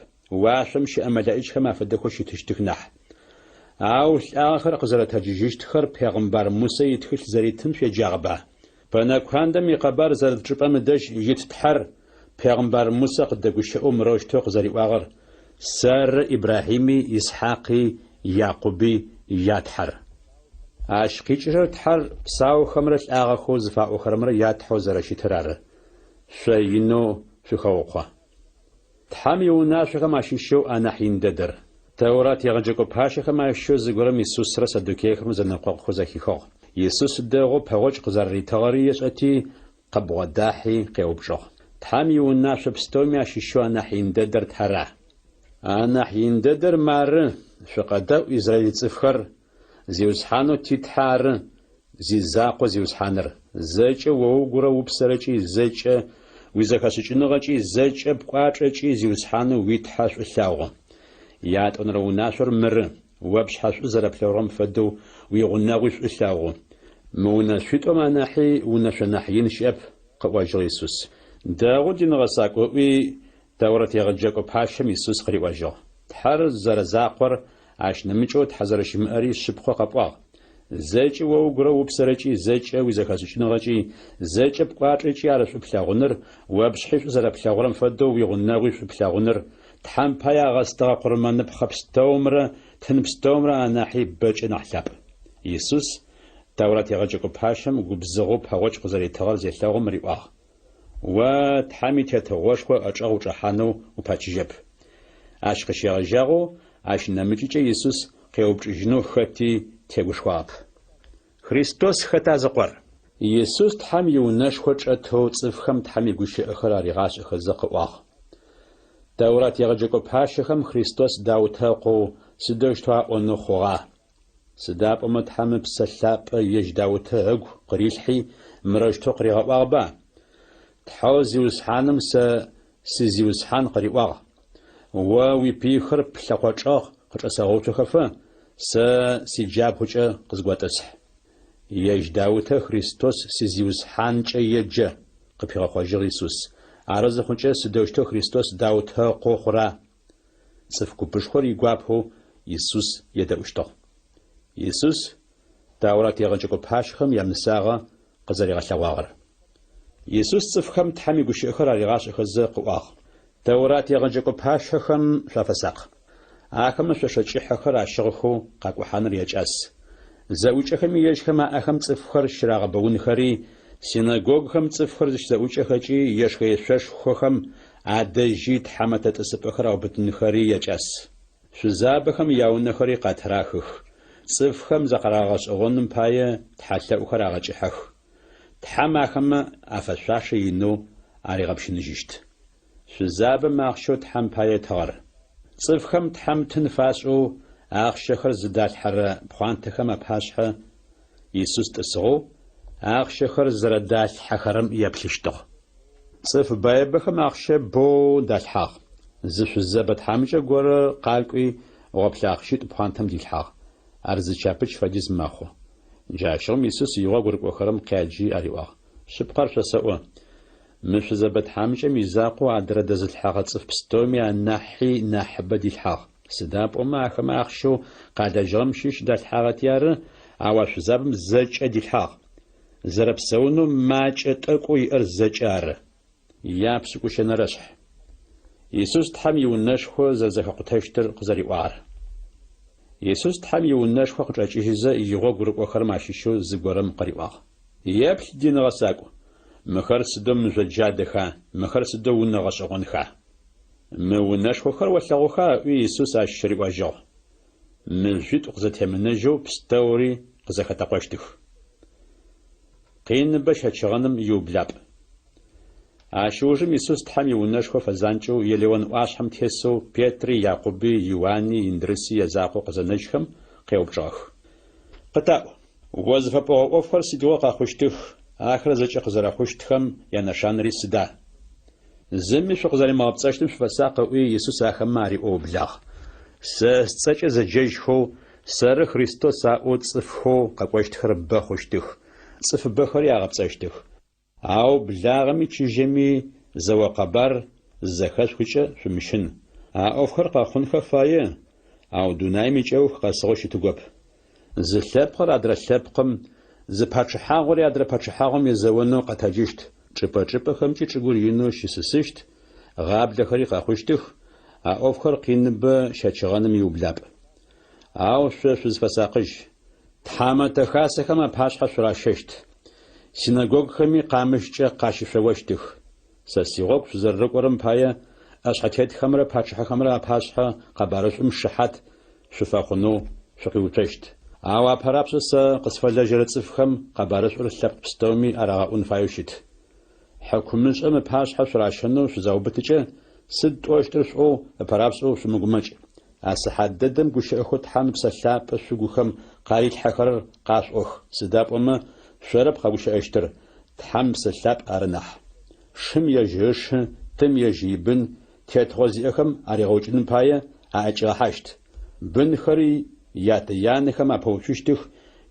уашъом щыӏэ мэлэӏичхэм афэдэхэу щытыщтых нахь. Ау лӏагъэхэр къызэрэтэджыжьыщтхэр пегъымбар Мусэ итхылъ зэритым шъуеджагъэба? Пэнэ куандэм икъэбар зэрыт чӏыпӏэм ыдэжь ит Тхьэр пегъымбар Мусэ къыдэгущыӏэу мырэущтэу къызэриӏуагъэр, Сэры Ибрахьими, Исхьакъи, Якъуби я Тхьэр. Ащ къикӏырэр Тхьэр псаухэмрэ лӏагъэхэу зыфаӏохэрэмрэ я Тхьэу зэрэщытыр ары. Шъо инэу шъухэукъо. Тхьэм иунашъохэм ащыщэу анахь ин дэдэр. Тэурат егъэджэкӏо пащэхэм ащыщэу зыгорэм Исусрэ саддукейхэмрэ зэнэкъокъухэу зэхихыгъ. Исус дэгъоу пэгъокӏ къызэрэритыгъэри ешӏэти, къыбгъодахьи къеупчӏыгъ, Тхьэм иунашъо пстэуми ащыщэу анахь ин дэдэр тара? Анахь ин дэдэр мары, Шъукъэдэӏу, израил цӏыфхэр! Зиусхьанэу ти Тхьэ ары зизакъо Зиусхьаныр. Зэкӏэ о угурэ упсэрэкӏи, зэкӏэ уизэхэшӏыкӏыныгъэкӏи, зэкӏэ пкӏуачӏэкӏи Зиусхьанэу уи Тхьэ шӏу лъэгъу. Ятӏонэрэ унашъор мыры, О пшъхьэ шӏу зэрэплъэгъурэм фэдэу уигъунэгъуи шӏу лъэгъу. Мы унэшъуитӏум анахьи унэшъо нахь ин щыӏэп, къыӏожьыгъ Исус. Дэгъу, дин гъэсакӏу, ыӏуи, Тэурэт егъэджэкӏо пащэм Исус къыриӏожьыгъ, Тхьэр зэрэзакъор, ащ нэмыкӏэу Тхьэ зэрэщымыӏэри шъыпкъэу къэпӏуагъ. Зэкӏэ о угурэ упсэрэкӏи, зэкӏэ уизэхэшӏыкӏыныгъэкӏи, зэкӏэ пкӏуачӏэкӏи ар шӏу плъэгъуныр, о пшъхьи шӏу зэрэплъэгъурэм фэдэу уигъунэгъуи шӏу плъэгъуныр, Тхьэм пае агъэстыгъэ къурмэныпхъэ пстэумрэ тын пстэумрэ анахьи бэкӏэ нахь лъапӏ. Исус Тэурат егъэджэкӏо пащэм губзыгъэу пэгъокӏ къызэритыгъэр зелъэгъум риӏуагъ, О Тхьэм и Тетыгъошхо ычӏэгъ учӏэхьанэу упэчыжьэп. Ащ къыщегъэжьагъэу ащ нэмыкӏыкӏэ Исус къеупчӏыжьынэу хэти тегушхуагъэп. Христос хэта зыкъор? Исус Тхьэм иунэшхо чӏэтэу цӏыфхэм Тхьэм игущыӏэхэр аригъашӏэхэзэ къыӏуагъ. Тэурат егъэджэкӏо пащэхэм Христос Даутэ ыкъоу сыдэущтэу аӏонэу хъугъа? Сыда пӏомэ Тхьэм Ыпсэ Лъапӏэ ежь Даутэ ыгу къырилъхьи, мырэущтэу къыригъэӏуагъэба, Тхьэу Зиусхьаным сэ си Зиусхьан къыриӏуагъ, О уипыйхэр плъэкъо чӏэгъ къычӏэсэгъэуцохэфэ, сэ сиджабгъукӏэ къызготӏысхь. Ежь Даутэ Христос си Зиусхьанкӏэ еджэ, къыпигъэхъожьыгъ Исус. Ары зыхъукӏэ сыдэущтэу Христос Даутэ ыкъоу хъура? Цӏыф купышхор игуапэу Исус едэӏущтыгъ. Исус Тэурат егъэджэкӏо пащэхэм ямысагъэ къызэригъэлъэгъуагъэр. Исус цӏыфхэм Тхьэм игущыӏэхэр аригъашӏэхэзэ къыӏуагъ, Тэурат егъэджэкӏо пащэхэм шъуафэсакъ. Ахэмэ шъошэ кӏыхьэхэр ащыгъхэу къакӏухьаныр якӏас. Зэӏукӏэхэми ежьхэм аӏэхэм цӏыфхэр щырагъэбэунхэри, синэгогухэм цӏыфхэр зыщызэӏукӏэхэкӏи ешхэ-ешъошхохэм адэжьи тхьэмэтэ тӏысыпӏэхэр аубытынхэри якӏас. Шъузабэхэм яунэхэри къатырахых, цӏыфхэм закъарагъэшӏэгъоным пае тхьэлъэӏухэр агъэкӏыхьэх. Тхьэм ахэмэ афэшъуашэ инэу аригъэпщыныжьыщт. Шъузабэм ахъщэу Тхьэм пае ытыгъэр. Цӏыфхэм Тхьэм тын фашӏэу ахъщэхэр зыдалъхьэрэ пхъуантэхэм апашъхьэ Исус тӏысыгъэу, ахъщэхэр зэрэдалъхьэхэрэм еплъыщтыгъ. Цӏыф баибэхэм ахъщэ бэу далъхьагъ. Зы шъузэбэ тхьамыкӏэ горэ къакӏуи, гъоплъэ ахъщитӏу пхъуантэм дилъхьагъ. Ар зы чапыч фэдиз мэхъу. Джащыгъум Исус игъогу рыкӏохэрэм къяджи ариӏуагъ, Шъыпкъэр шъосэӏо, мы шъузэбэ тхьамыкӏэм изакъоу адрэ дэзылъхьэгъэ цӏыф пстэуми анахьи нахьыбэ дилъхьагъ. Сыда пӏомэ ахэмэ ахъщэу къалэжьыгъэм щыщ далъхьагъэти ары, ау а шъузабэм зэкӏэ дилъхьагъ. Зэрэпсэунэу макӏэ тӏэкӏоу иӏэр зэкӏэ ары. Япшӏыкӏущэнэрэшъхь. Исус Тхьэм иунэшхо зэрэзэхэкъутэщтыр къызэриӏуагъэр. Исус Тхьэм иунэшхо къычӏэкӏыжьызэ игъогу рыкӏохэрэм ащыщэу зыгорэм къыриӏуагъ. Еплъ, дин гъэсакӏу, мыхэр сыдэу мыжъо джадэха, мыхэр сыдэу унэ гъэшӏэгъонха! Мы унэшхохэр олъэгъуха? ыӏуи Исус ащ риӏожьыгъ. Мыжъуитӏу къызэтемынэжьэу пстэури къызэхэтэкъощтых. Къиныбэ щэчыгъэным иублапӏ. Ащ ыужым Исус Тхьэм иунэшхо фэзанкӏэу Елеон ӏуашъхьэм тесэу Петри, Якъуби, Иуани, Индрыси язакъоу къызэнэжьхэм, къеупчӏыгъэх. Къытаӏу, о зыфэпӏогъэ ӏофхэр сыдигъо къэхъущтых, ахэр зэкӏэ къызэрэхъущтхэм янэшанэри сыда? Зыми шъукъызэримыгъэпцӏэщтым шъуфэсакъ, ыӏуи, Исус ахэмэ ариӏоу ыублагъ. Сэ сцӏэкӏэ зэджэжьхэу, Сэры Христос аӏоу цӏыфхэу къэкӏощтхэр бэ хъущтых, цӏыфыбэхэри агъэпцӏэщтых. Ау благъэми чыжьэми зэо къэбар зызэхэшъухыкӏэ шъумыщын. А ӏофхэр къэхъунхэ фае, ау дунаим икӏэух къэсыгъэу щытыгоп. Зы лъэпкъыр адрэ лъэпкъым, зы пачъыхьагъори адрэ пачъыхьагъом езэонэу къэтэджыщт, чӏыпӏэ-чӏыпӏэхэмкӏи чӏыгур инэу щысысыщт, гъаблэхэри къэхъущтых, а ӏофхэр къиныбэ щэчыгъэным иублапӏ. Ау шъо шъузфэсакъыжь. Тхьамэтэ хасэхэм апашъхьэ шъуращэщт, синэгогухэми къамыщкӏэ къащышъоощтых. Сэ сигъогу шъузэрэрыкӏорэм пае ӏэшъхьэтетхэмрэ пачъыхьэхэмрэ апашъхьэ къэбарышӏум шыхьат шъуфэхъунэу шъукъиуцощт. Ау апэрапшӏэ сэ къысфэлэжьэрэ цӏыфхэм къэбарышӏур лъэпкъ пстэуми арагъэӏун фаеу щыт. Хьыкумышӏэм ыпашъхьэ шъуращэнэу шъузаубытыкӏэ, сыд тӏощтыр шъуӏоу ыпэрапшӏэу шъумыгумэкӏ. А сыхьат дэдэм гущыӏэхэу Тхьэм Ыпсэ Лъапӏэ шъугухэм къарилъхьэхэрэр къашъуӏох, сыда пӏомэ шъорэп къэгущыӏэщтыр, Тхьэм Ыпсэ Лъапӏ ары нахь. Шым ежь ышы, тым ежь ибын тетыгъо зиӏэхэм аригъэукӏыным пае аӏэкӏигъэхьащт. Бынхэри ятэ-янэхэм апэуцущтых,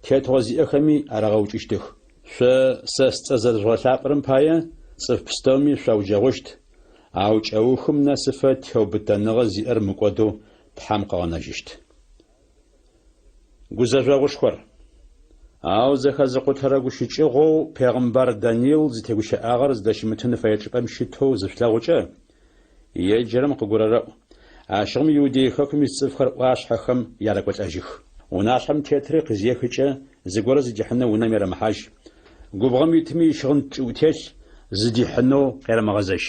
тетыгъо зиӏэхэми арагъэукӏыщтых. Шъо сэ сцӏэ зэрэжъугъэлъапӏэрэм пае цӏыф пстэуми шъуауджэгъущт, ау кӏэухым нэсыфэ теубытэныгъэ зиӏэр мыкӏодэу Тхьэм къыгъэнэжьыщт. Гузэжъогъушхор. Ау зэхэзыкъутэрэ гущыкӏыгъоу пегъымбар Даниил зытегущыӏагъэр зыдэщымытын фэе чӏыпӏэм щытэу зышъулъэгъукӏэ, еджэрэм къыгурэрэӏу, ащыгъум Иудей хэкум ис цӏыфхэр ӏуашъхьэхэм ярэкӏолӏэжьых. Унашъхьэм тетри къызехыкӏэ зыгорэ зыдихьынэу унэм ерэмыхьажь, губгъом итми ищыгъын кӏыӏутелъ зыдихьынэу къерэмыгъэзэжь.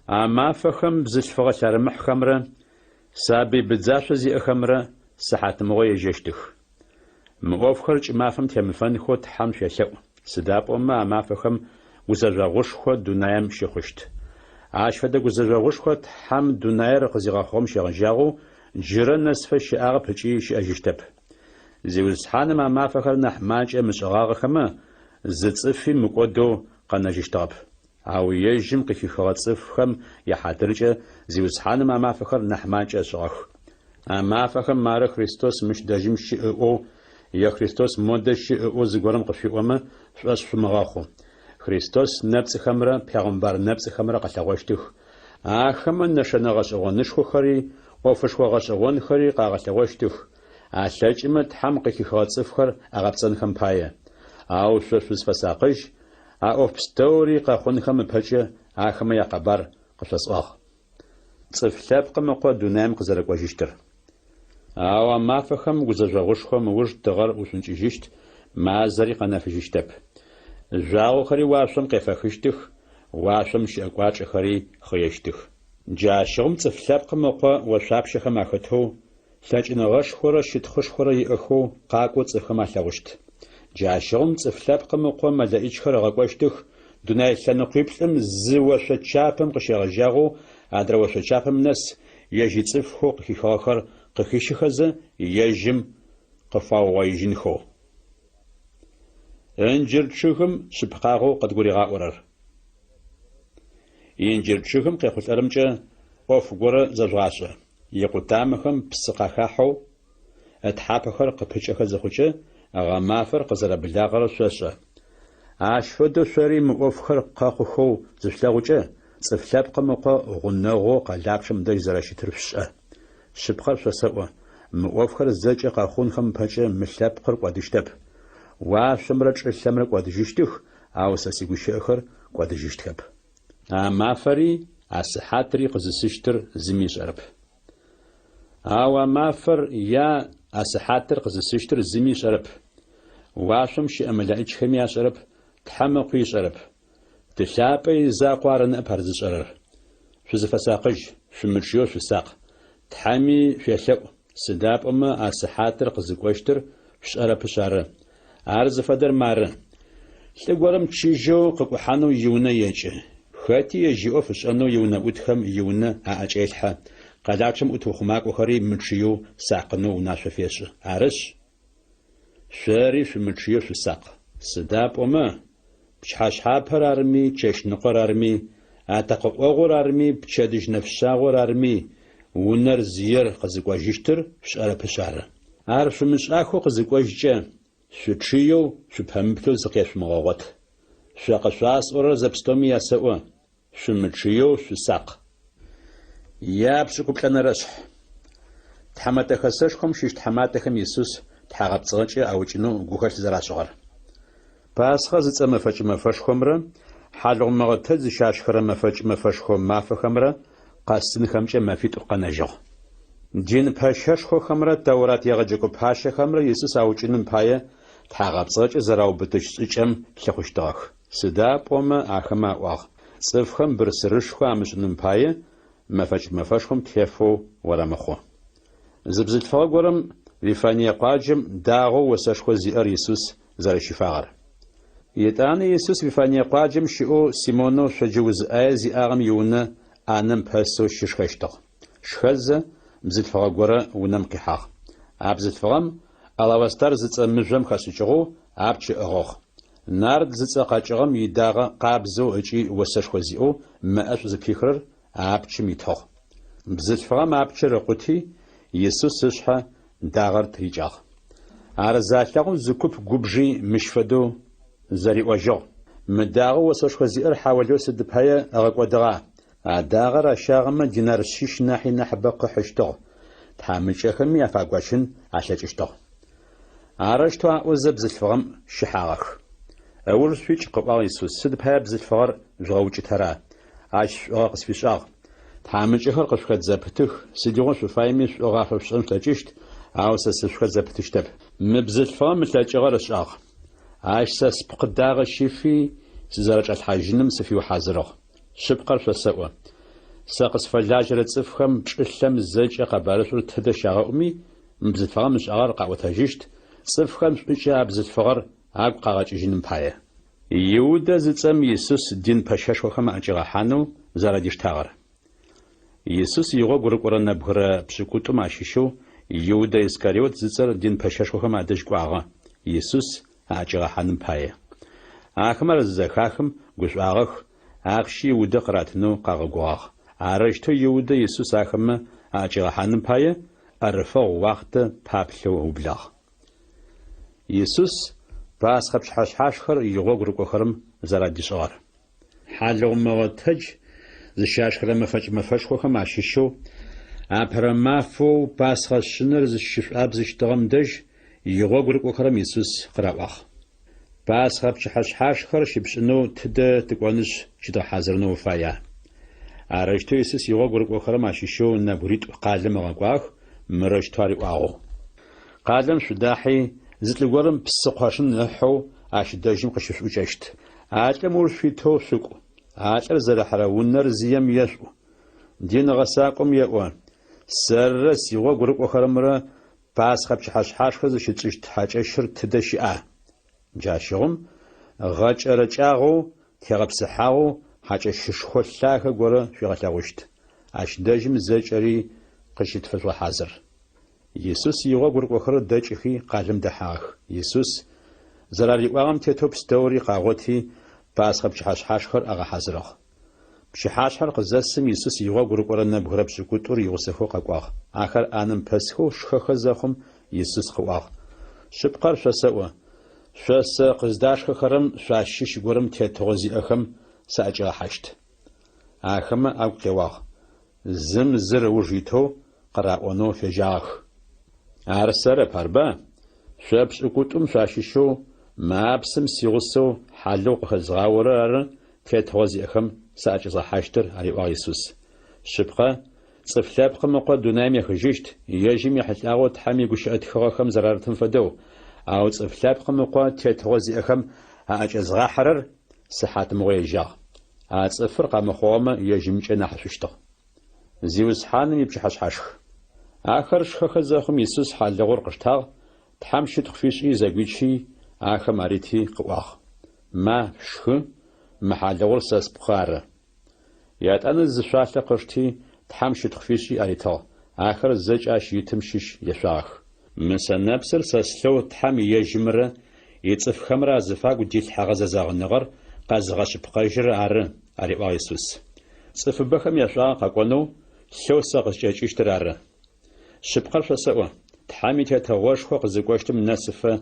А мафэхэм бзылъфыгъэ лъэрымыхьхэмрэ сабый быдзашъо зиӏэхэмрэ сыхьатмыгъо ежьэщтых. Мы ӏофхэр кӏымафэм темыфэнхэу Тхьэм шъуелъэӏу, сыда пӏомэ а мафэхэм гузэжъогъушхо дунаем щыхъущт. Ащ фэдэ гузэжъогъушхо Тхьэм дунаер къызигъэхъугъэм щегъэжьагъэу джырэ нэсыфэ щыӏагъэп ыкӏи щыӏэжьыщтэп. Зиусхьаным а мафэхэр нахь макӏэ ымышӏыгъагъэхэмэ, зы цӏыфи мыкӏодэу къэнэжьыщтыгъэп. Ау ежьым къыхихыгъэ цӏыфхэм яхьатыркӏэ Зиусхьаным а мафэхэр нахь макӏэ ышӏыгъэх. А мафэхэм мары Христос мыщ дэжьым щыӏ ыӏоу е Христос модэ щыӏ ыӏоу зыгорэм къышъуиӏомэ, шъушӏошъ шъумыгъэхъу. Христос нэпцӏыхэмрэ пегъымбар нэпцӏыхэмрэ къэлъэгъощтых. Ахэмэ нэшэнэ гъэшӏэгъонышхохэри ӏофышхо гъэшӏэгъонхэри къагъэлъэгъощтых, алъэкӏымэ Тхьэм къыхихыгъэ цӏыфхэр агъэпцӏэнхэм пае. Ау шъо шъузфэсакъыжь, А ӏоф пстэури къэхъунхэм ыпэкӏэ ахэмэ якъэбар къышъосӏуагъ. Цӏыф Лъэпкъым Ыкъо дунаим къызэрэкӏожьыщтыр. Ау а мафэхэм гузэжъогъушхом ыуж тыгъэр ушӏункӏыжьыщт, мазэри къэнэфыжьыщтэп. Жъуагъохэри уашъом къефэхыщтых, уашъом щыӏэ кӏуачӏэхэри хъыещтых. Джащыгъум Цӏыф Лъэпкъым Ыкъо ошъуапщэхэм ахэтэу, Лъэкӏыныгъэшхорэ щытхъушхорэ иӏэхэу къакӏоу цӏыфхэм алъэгъущт. Джащыгъум Цӏыф Лъэпкъым Ыкъо мэлэӏичхэр ыгъэкӏощтых, дунай лъэныкъуиплӏым зы ошъо чапэм къыщегъэжьагъэу адрэ ошъо чапэм нэс ежь ицӏыфхэу къыхихыгъэхэр къыхищыхэзэ, ежьым къыфаугъоижьынхэу. Ынджыр чъыгым шъыпкъагъэу къыдгуригъаӏорэр. Инджыр чъыгым къехъулӏэрэмкӏэ ӏоф горэ зэжъугъашӏэ. Икъутамэхэм псы къахахьэу, ытхьапэхэр къыпыкӏэхэ зыхъукӏэ, гъэмафэр къызэрэблагъэрэр шъошӏэ. Ащ фэдэу шъори мы ӏофхэр къэхъухэу зышъулъэгъукӏэ, Цӏыф Лъэпкъым Ыкъо гъунэгъоу къэлапчъэм дэжь зэрэщытыр шъушӏэ. Шъыпкъэр шъосэӏо, мы ӏофхэр зэкӏэ къэхъунхэм ыпэкӏэ мы лъэпкъыр кӏодыщтэп. Уашъомрэ чӏылъэмрэ кӏодыжьыщтых, ау сэ сигущыӏэхэр кӏодыжьыщтхэп. А мафэри, а сыхьатри къызысыщтыр зыми ышӏэрэп. Ау а мафэр е а сыхьатыр къызысыщтыр зыми ышӏэрэп. Уашъом щыӏэ мэлэӏичхэми ашӏэрэп, Тхьэм Ыкъуи ышӏэрэп. Ты лъапӏэ изакъоу ары ныӏэп ар зышӏэрэр. Шъузыфэсакъыжь, шъумычъыеу шъусакъ, Тхьэми шъуелъэӏу, сыда пӏомэ а сыхьатыр къызыкӏощтыр шъушӏэрэпышъ ары. Ар зыфэдэр мары. Лӏы горэм чыжьэу къыкӏухьанэу иунэ екӏы. Хэти ежь иӏоф ышӏэнэу иунэӏутхэм иунэ аӏэкӏелъхьэ, къэлапчъэм ӏут ухъумакӏохэри мычъыеу сакъынэу унашъо фешӏы. Арышъ, шъори шъумычъыеу шъусакъ. Сыда пӏомэ, пчыхьэшъхьапэр арми, чэщныкъор арми, атэкъэ ӏогъур арми, пчэдыжь нэфшъагъор арми, унэр зиер къызыкӏожьыщтыр шъушӏэрэпышъ ары. Ар шъумышӏахэу къызыкӏожькӏэ, шъучъыеу, шъупэмыплъэу зыкъешъумыгъэгъот. Шъо къышъуасӏорэр зэпстэуми ясэӏо, шъумычъыеу шъусакъ. Япшӏыкӏуплӏэнэрэ шъхь. Тхьэмэтэ Хэсэшхом щыщ тхьэматэхэм Исус тхьагъэпцӏыгъэкӏэ аукӏынэу гухэлъ зэрашӏыгъэр. Пасхъэ зыцӏэ мэфэкӏ мэфэшхомрэ хьалыгъу мыгъэтэдж зыщашхырэ мэфэкӏ мэфэшхо мафэхэмрэ къэсынхэмкӏэ мэфитӏу къэнэжьыгъ. Дин пэщэшхохэмрэ Тэурат егъэджэкӏо пащэхэмрэ Исус аукӏыным пае тхьагъэпцӏыгъэкӏэ зэраубытыщт шӏыкӏэм лъыхъущтыгъэх. Сыда пӏомэ ахэмэ аӏуагъ, Цӏыфхэм бырсырышхо амышӏыным пае мэфэкӏ мэфэшхом тефэу орэмыхъу. Зы бзылъфыгъэ горэм Вифание къуаджэм дагъэу осэшхо зиӏэр Исус зэрэщифагъэр. Етӏанэ Исус Вифание къуаджэм щыӏэу Симонэу шъоджэ уз ӏае зиӏагъэм иунэ ӏанэм пэсэу щышхэщтыгъ. Шхэзэ, бзылъфыгъэ горэ унэм къихьагъ. А бзылъфыгъэм алавастар зыцӏэ мыжъом хэшӏыкӏыгъэу апч ыӏыгъыгъ. Нард зыцӏэ къэкӏыгъэм идагъэ къабзэу ыкӏи осэшхо зиӏэу мэ ӏэшӏу зыпихырэр а апчым итыгъ. Бзылъфыгъэм апчыр ыкъути, Исус ышъхьэ дагъэр тырикӏагъ. Ар залъэгъум зы куп губжи мыщ фэдэу зэриӏожьыгъ, Мы дагъэу осэшхо зиӏэр хьаолэу сыд пае ыгъэкӏодыгъа? А дагъэр ащагъэмэ динар шъищ нахьи нахьыбэ къыхьыщтыгъ, тхьамыкӏэхэми афагощын алъэкӏыщтыгъ. Арэущтэу аӏозэ бзылъфыгъэм щыхьагъэх. Ыуж шъуикӏ, къыӏуагъ Исус, сыд пае бзылъфыгъэр жъугъэукӏытэра? Ащ шӏугъэ къысфишӏагъ. Тхьамыкӏэхэр къышъухэт зэпытых, сыдигъо шъуфаеми шӏугъэ афэшъушӏэн шъулъэкӏыщт, ау сэ сышъухэт зэпытыщтэп. Мы бзылъфыгъэм ылъэкӏыгъэр ышӏагъ. Ащ сэ спкъы дагъэ щифи, сызэрэчӏалъхьажьыным сыфиухьазырыгъ. Шъыпкъэр шъосэӏо, сэ къысфэлажьэрэ цӏыфхэм чӏылъэм зэкӏэ къэбарышӏур тыдэ щагъэӏуми, мы бзылъфыгъэм ышӏагъэр къаӏотэжьыщт, цӏыфхэм шӏукӏэ а бзылъфыгъэр агу къагъэкӏыжьыным пае. Иудэ зыцӏэм Исус дин пэщэшхохэм аӏэкӏигъэхьанэу зэрадиштагъэр. Исус игъогу рыкӏорэ нэбгырэ пшӏыкӏутӏум ащыщэу Иудэ Искариот зыцӏэр дин пэщэшхохэм адэжь кӏуагъэ, Исус аӏэкӏигъэхьаным пае. Ахэмэ ар зызэхахым, гушӏуагъэх, ахъщи Иудэ къыратынэу къагъэгугъагъ. Арэущтэу Иудэ Исус ахэмэ аӏэкӏигъэхьаным пае ӏэрыфэгъу уахътэ паплъэу ыублагъ. Исус Пасхъэ пчыхьэшъхьашхэр игъогу рыкӏохэрэм зэрадишӏыгъэр. Хьалыгъу мыгъэтэдж зыщашхырэ мэфэкӏ мэфэшхохэм ащыщэу апэрэ мафэу Пасхъэ шъынэр зыщышӏуабзыщтыгъэм дэжь игъогу рыкӏохэрэм Исус къыраӏуагъ. Пасхъэ пчыхьэшъхьашхэр щыпшӏынэу тыдэ тыкӏонышъ щыдгъэхьазырынэу уфая? Арэущтэу Исус игъогу рыкӏохэрэм ащыщэу нэбгыритӏу къалэм ыгъэкӏуагъэх, мырэущтэу ариӏуагъэу. Къалэм шъудахьи, зы лӏы горэм псы къошын ыхьэу ащ дэжьым къыщышъуӏукӏэщт. А лӏым ыуж шъуитэу шъукӏу. А лӏыр зэрыхьэрэ унэр зием ешъуӏу. Дин гъэсакӏом еӏо, Сэрырэ сигъогу рыкӏохэрэмрэ Пасхъэ пчыхьэшъхьашхэ зыщытшӏыщт хьакӏэщыр тыдэ щыӏа? Джащыгъум гъэкӏэрэкӏагъэу, тегъэпсыхьагъэу хьакӏэщышхо лъагэ горэ шъуигъэлъэгъущт. Ащ дэжьым зэкӏэри къыщытфэжъугъэхьазыр. Исус игъогу рыкӏохэрэр дэкӏыхи, къалэм дэхьагъэх. Исус зэрариӏуагъэм тетэу пстэури къагъоти, Пасхъэ пчыхьэшъхьашхэр агъэхьазырыгъ. Пчыхьашъхьэр къызэсым, Исус игъогу рыкӏорэ нэбгырэ пшӏыкӏутӏур игъусэхэу къэкӏуагъ. Ахэр ӏанэм пэсхэу шхэхэ зэхъум, Исус къыӏуагъ, Шъыпкъэр шъосэӏо, шъо сэ къыздашхэхэрэм шъуащыщ горэм тетыгъо зиӏэхэм саӏэкӏигъэхьащт. Ахэмэ агу къеуагъ. Зым зыр ыуж итэу къыраӏонэу фежьагъэх. Ар сэрэп, арба? Шъо пшӏыкӏутӏум шъуащыщэу мы апсым сигъусэу хьалыгъу къыхэзгъаорэр ары тетыгъо зиӏэхэм саӏэкӏэзгъэхьащтыр, ариӏуагъ Исус. Шъыпкъэ, Цӏыф Лъэпкъым Ыкъо дунаим ехыжьыщт, ежьым ехьылӏагъэу Тхьэм игущыӏэ тхыгъэхэм зэрарытым фэдэу, ау Цӏыф Лъэпкъым Ыкъо тетыгъо зиӏэхэм аӏэкӏэзгъахьэрэр сыхьатмыгъо ежьагъ. А цӏыфыр къэмыхъугъэмэ ежьымкӏэ нахьышӏущтыгъ. Зиусхьаным ипчыхьэшъхьашх. Ахэр шхэхэ зэхъум, Исус хьалыгъур къыштагъ, Тхьэм щытхъу фишӏи зэгуичи, ахэм арити, къыӏуагъ, Ма, шъушхы, мы хьалыгъур сэ спкъы ары. Етӏанэ зы шъуалъэ къышти, Тхьэм щытхъу фишӏи аритыгъ, ахэр зэкӏэ ащ итым щыщ ешъуагъэх. Мы сэнэпсыр сэ слъэу Тхьэм ежьымрэ ицӏыфхэмрэ азыфагу дилъхьэгъэ зэзэгъыныгъэр къэзыгъэшъыпкъэжьырэр ары, ариӏуагъ Исус. Цӏыфыбэхэм яшӏуагъэ къэкӏонэу лъэу сэ къыскӏэкӏыщтыр ары. Шъыпкъэр шъосэӏо, Тхьэм и Тетыгъошхо къызыкӏощтым нэсыфэ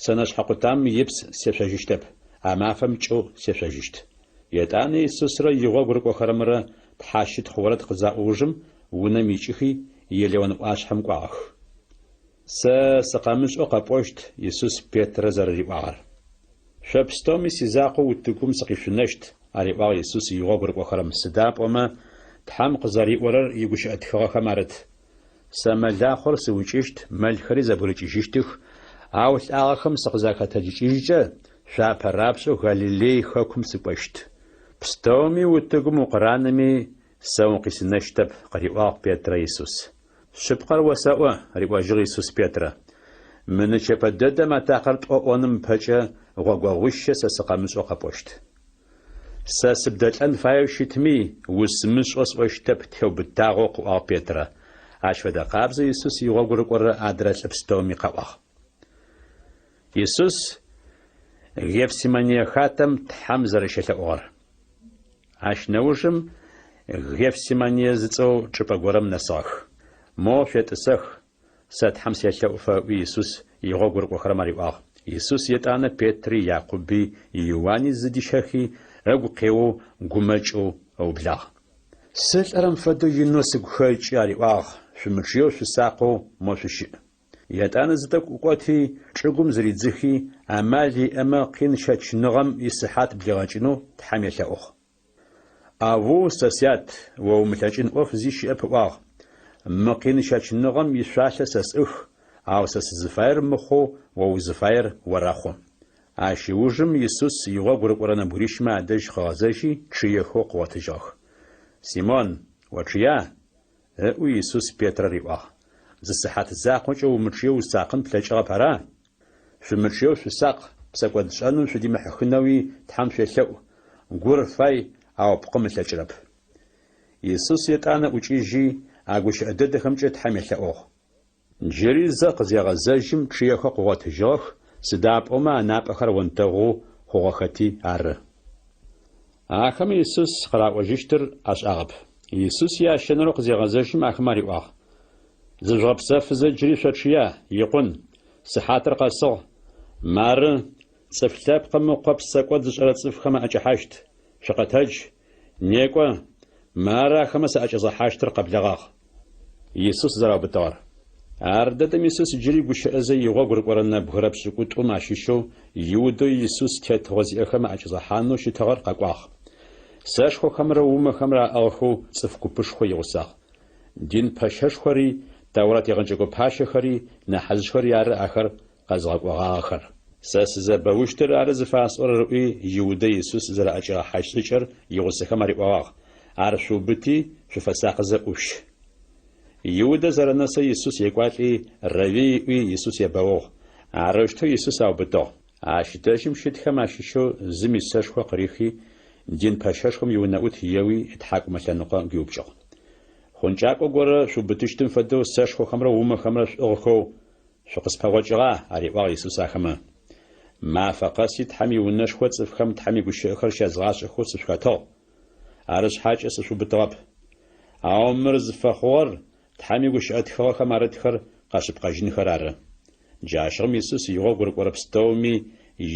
сэнэшъхьэ къутамэм ипс сешъожьыщтэп, а мафэм кӏэу сешъожьыщт. Етӏанэ Исусрэ игъогу рыкӏохэрэмрэ тхьащытхъу орэд къызаӏо ужым унэм икӏыхи, Елеон ӏуашъхьэм кӏуагъэх. Сэ сыкъэмышӏэу къэпӏощт, Исус Петрэ зэрэриӏуагъэр. Шъо пстэуми сизакъоу утыгум сыкъишъунэщт, ариӏуагъ Исус игъогу рыкӏохэрэм, сыда пӏомэ Тхьэм къызэриӏорэр игущыӏэ тхыгъэхэм арыт. Сэ мэлахъор сыукӏыщт, мэлхэри зэбгырыкӏыжьыщтых, ау лӏагъэхэм сыкъызахэтэджыкӏыжькӏэ, шъуапэ рапшӏэу Галилей хэкум сыкӏощт. Пстэуми утыгум укъыранэми, сэ укъисынэщтэп, къыриӏуагъ Петрэ Исус. Шъыпкъэр осэӏо, риӏожьыгъ Исус Петрэ. Мы нычэпэ дэдэм атакъэр тӏо ӏоным ыпэкӏэ гъогогъуищэ сэ сыкъэмышӏэу къэпӏощт. Сэ сыбдэлӏэн фаеу щытми, усымышӏэу сӏощтэп, теубытагъэу къыӏуагъ Петрэ. Ащ фэдэ къабзэу Исус игъогу рыкӏорэ адрэ лӏы пстэуми къаӏуагъ. Исус Гефсимание хатэм Тхьэм зэрэщелъэӏугъэр. Ащ нэужым Гефсимание зыцӏэу чӏыпӏэ горэм нэсыгъэх. Моу шъуетӏысэх, сэ Тхьэм селъэӏуфэ, ыӏуи Исус игъогу рыкӏохэрэм ариӏуагъ. Исус етӏанэ Петри, Якъуби, Иуани зыдищэхи, ыгу къеоу гумэкӏэу ыублагъ. Сылӏэрэм фэдэу инэу сыгу хэкӏы, ариӏуагъ, шъумычъыеу шъусакъэу мо шъущыӏ. Етӏанэ зы тӏэкӏу ӏукӏоти, чӏыгум зыридзыхи, амал иӏэмэ къин щэчыныгъэм исыхьат блигъэкӏынэу Тхьэм елъэӏугъ. Аву, сэ сят, о умылъэкӏын ӏоф зи щыӏэп ыӏуагъ. Мы къин щэчыныгъэм ишъуалъэ сэ сӏых, ау сэ сызыфаер мыхъоу о узыфаер орэхъу. Ащ ыужым Исус игъогу рыкӏорэ нэбгырищмэ адэжь къыгъэзэжьи чъыехэу къыгъотыжьыгъэх. Симон, очъыя? Ыӏуи Исус Петрэ риӏуагъ, Зы сыхьат закъокӏэ умычъыеу усакъын плъэкӏыгъэп, ара? Шъумычъыеу шъусакъ, псэкӏодшӏэным шъудимыхьыхынэуи Тхьэм шъуелъэӏу, гур фай, ау пкъым ылъэкӏырэп. Исус етӏанэ ӏукӏыжьи, а гущыӏэ дэдэхэмкӏэ Тхьэм елъэӏугъ. Джыри зэ къызегъэзэжьым чъыехэу къыгъотыжьыгъэх, сыда пӏомэ анапӏэхэр онтэгъу хъугъэхэти ары. Ахэмэ Исус къыраӏожьыщтыр ашӏагъэп. Исус ящэнэрэу къызегъэзэжьым ахэмэ ариӏуагъ, Зыжъугъэпсэфызэ джыри шъочъыя, икъун, сыхьатыр къэсыгъ. Мары, Цӏыф Лъэпкъым Ыкъо псэкӏод зышӏэрэ цӏыфхэм аӏэкӏэхьащт. Шъукъэтэдж, некӏо, мары ахэмэ саӏэкӏэзгъэхьащтыр къэблэгъагъ. Исус зэраубытыгъэр. Ардэдэм Исус джыри гущыӏэзэ игъогу рыкӏорэ нэбгырэ пшӏыкӏутӏум ащыщэу Иудэу Исус тетыгъо зиӏэхэм аӏэкӏэзгъэхьанэу щытыгъэр къэкӏуагъ. Сэшхохэмрэ умэхэмрэ аӏыгъхэу цӏыф купышхо игъусагъ. Дин пэщэшхори, Тэурат егъэджэкӏо пащэхэри, нахьыжъхэри ары ахэр къэзыгъэкӏогъагъэхэр. Сэ сызэбэущтыр ары зыфасӏорэр, ыӏуи, Иудэ Исус зэраӏэкӏигъэхьащт шӏыкӏэр игъусэхэм ариӏогъагъ, Ар шъуубыти, шъуфэсакъызэ ӏушъущ. Иудэ зэрэнэсэу Исус екӏуалӏи, Рэвий ыӏуи, Исус ебэугъ. Арэущтэу Исус аубытыгъ. Ащ дэжьым щытхэм ащыщэу зым исэшхо къырихи, дин пэщэшхом иунэӏут еуи ытхьакӏумэ лъэныкъо гуиупкӏыгъ. Хъункӏакӏо горэ шъуубытыщтым фэдэу сэшхохэмрэ умэхэмрэ шъуӏыгъхэу Шъукъыспэгъокӏыгъа? ариӏуагъ Исус ахэмэ. Мафэ къэси Тхьэм иунэшхо цӏыфхэм Тхьэм игущыӏэхэр щязгъашӏэхэу сышъухэтыгъ. Арышъхьакӏэ сышъуубытыгъэп. Ау мыр зыфэхъугъэр Тхьэм игущыӏэ тхыгъэхэм арытхэр къэшъыпкъэжьынхэр ары. Джащыгъум Исус игъогу рыкӏорэ пстэуми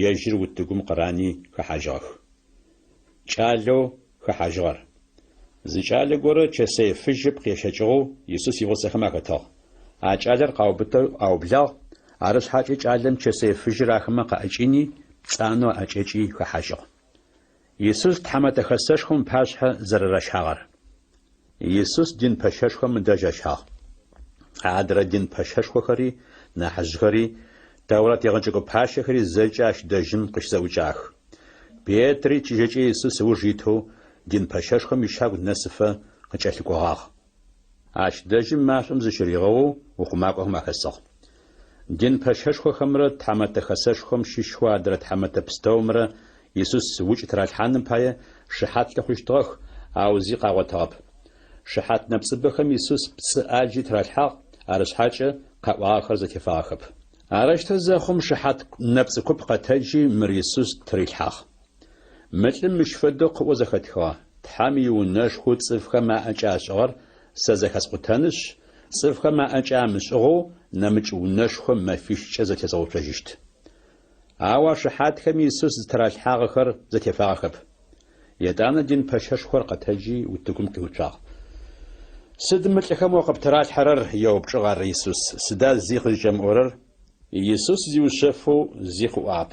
ежьыр утыгум къырани хэхьажьыгъэх. Кӏалэу хэхьажьыгъэр. Зы кӏалэ горэ чэсэй фыжь ыпкъ ещэкӏыгъэу Исус игъусэхэм ахэтыгъ. А кӏалэр къаубытэу аублагъ, арышъхьакӏэ кӏалэм чэсэй фыжьыр ахэмэ къаӏэкӏини, пцӏанэу аӏэкӏэкӏи хэхьажьыгъ. Исус Тхьэмэтэ Хэсэшхом ыпашъхьэ зэрэращагъэр. Исус дин пэщэшхом ыдэжь ащагъ. Адрэ дин пэщэшхохэри, нахьыжъхэри, Тэурат егъэджэкӏо пащэхэри зэкӏэ ащ дэжьым къыщызэӏукӏагъэх. Петри чыжьэкӏэ Исус ыуж итэу дин пэщэшхом ищагу нэсыфэ къыкӏэлъыкӏогъагъ. Ащ дэжьым машӏом зыщыригъэоу ухъумакӏохэм ахэсыгъ. Дин пэщэшхохэмрэ Тхьэмэтэ Хэсэшхом щыщхэу адрэ тхьэмэтэ пстэумрэ Исус укӏ тыралъхьаным пае шыхьат лъыхъущтыгъэх, ау зи къагъотыгъэп. Шыхьат нэпцӏыбэхэм Исус пцӏы ӏаджи тыралъхьагъ, арышъхьакӏэ къаӏуагъэхэр зэтефагъэхэп. Арэущтэу зэхъум, шыхьат нэпцӏы куп къэтэджи, мыр Исус тырилъхьагъ. Мы лӏым мыщ фэдэу къыӏоу зэхэтхыгъэ, Тхьэм иунэшхоу цӏыфхэм аӏэкӏэ ашӏыгъэр сэ зэхэскъутэнышъ, цӏыфхэм аӏэкӏэ амышӏыгъэу нэмыкӏ унэшхо мэфищкӏэ зэтезгъэуцожьыщт. Ау а шыхьатхэм Исус зытыралъхьагъэхэр зэтефагъэхэп. Етӏанэ дин пэщэшхор къэтэджи, утыгум къиуцуагъ. Сыд мы лӏыхэм о къыптыралъхьэрэр? еупчӏыгъ ар Исус. Сыда зи къызкӏэмыӏорэр? Исус зиушъэфэу зи къыӏуагъэп.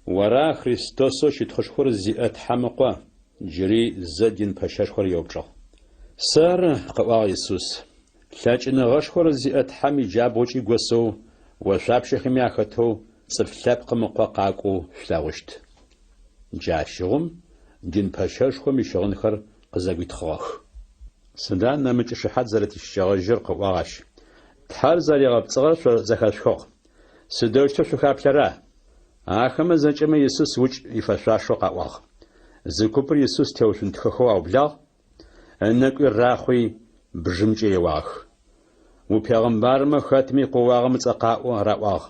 Ора Христосэу щытхъушхор зиӏэ Тхьэм Ыкъо? джыри зэ дин пэщэшхор еупчӏыгъ. Сэры, къыӏуагъ Исус. Лъэкӏыныгъэшхор зиӏэ Тхьэм иджабгъукӏи госэу, ошъуапщэхэми ахэтэу Цӏыф Лъэпкъым Ыкъо къакӏоу шъулъэгъущт. Джащыгъум дин пэщэшхом ищыгъынхэр къызэгуитхъыгъэх. Сыда нэмыкӏ шыхьат зэрэтищыкӏэгъэжьыр, къыӏуагъ ащ. Тхьэр зэригъэпцӏыгъэр шъо зэхэшъухыгъ. Сыдэущтэу шъухаплъэра? Ахэмэ зэкӏэмэ Исус укӏ ифэшъуашэу къаӏуагъ. Зы купыр Исус теушъунтхэхэу аублагъ, ынэкӏуи рахъуи, бжымкӏэ еуагъэх. Упегъымбармэ, хэтми къоуагъэм ыцӏэ къаӏо, раӏуагъ.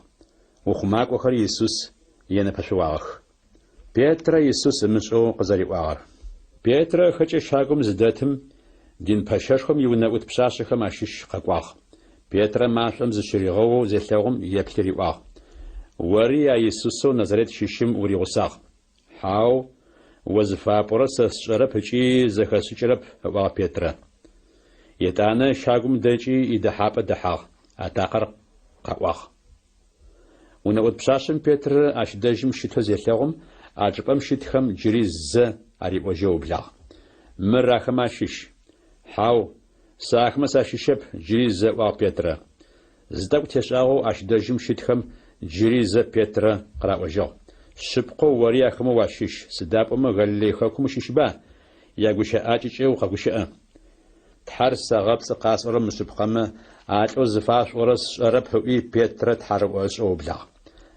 Ухъумакӏохэри Исус енэпэшъууагъэх. Петрэ Исус ымышӏэу къызэриӏуагъэр. Петрэ ыхэкӏэ щагум зыдэтым, дин пэщэшхом иунэӏут пшъашъэхэм ащыщ къэкӏуагъ. Петрэ машӏом зыщыригъэоу зелъэгъум еплъи риӏуагъ, Ори а Исусэу Назарет щыщым уригъусагъ. Хьау, о зыфапӏорэр сэ сшӏэрэп ыкӏи зэхэсшӏыкӏырэп, ыӏуагъ Петрэ. Етӏанэ щагум дэкӏи идэхьапӏэ дэхьагъ, атакъэр къэӏуагъ. Унэӏут пшъашъэм Петрэ ащ дэжьым щытэу зелъэгъум, а чӏыпӏэм щытхэм джыри зэ ариӏожьэу ыублагъ. Мыр ахэмэ ащыщ. Хьау, сэ ахэмэ сащыщэп, джыри зэ ыӏуагъ Петрэ. Зы тӏэкӏу тешӏагъэу ащ дэжьым щытхэм джыри зэ Петрэ къыраӏожьыгъ, Шъыпкъэу ори ахэмэ уащыщ, сыда пӏомэ Галилей хэкум ущыщба? Ягущыӏакӏэкӏэ укъэгущыӏэ. Тхьэр сэгъэпцӏы къасӏорэр мышъыпкъэмэ, а лӏэу зыфашъуӏорэр сшӏэрэп, ыӏуи Петрэ тхьарыӏо ышӏэу ыублагъ.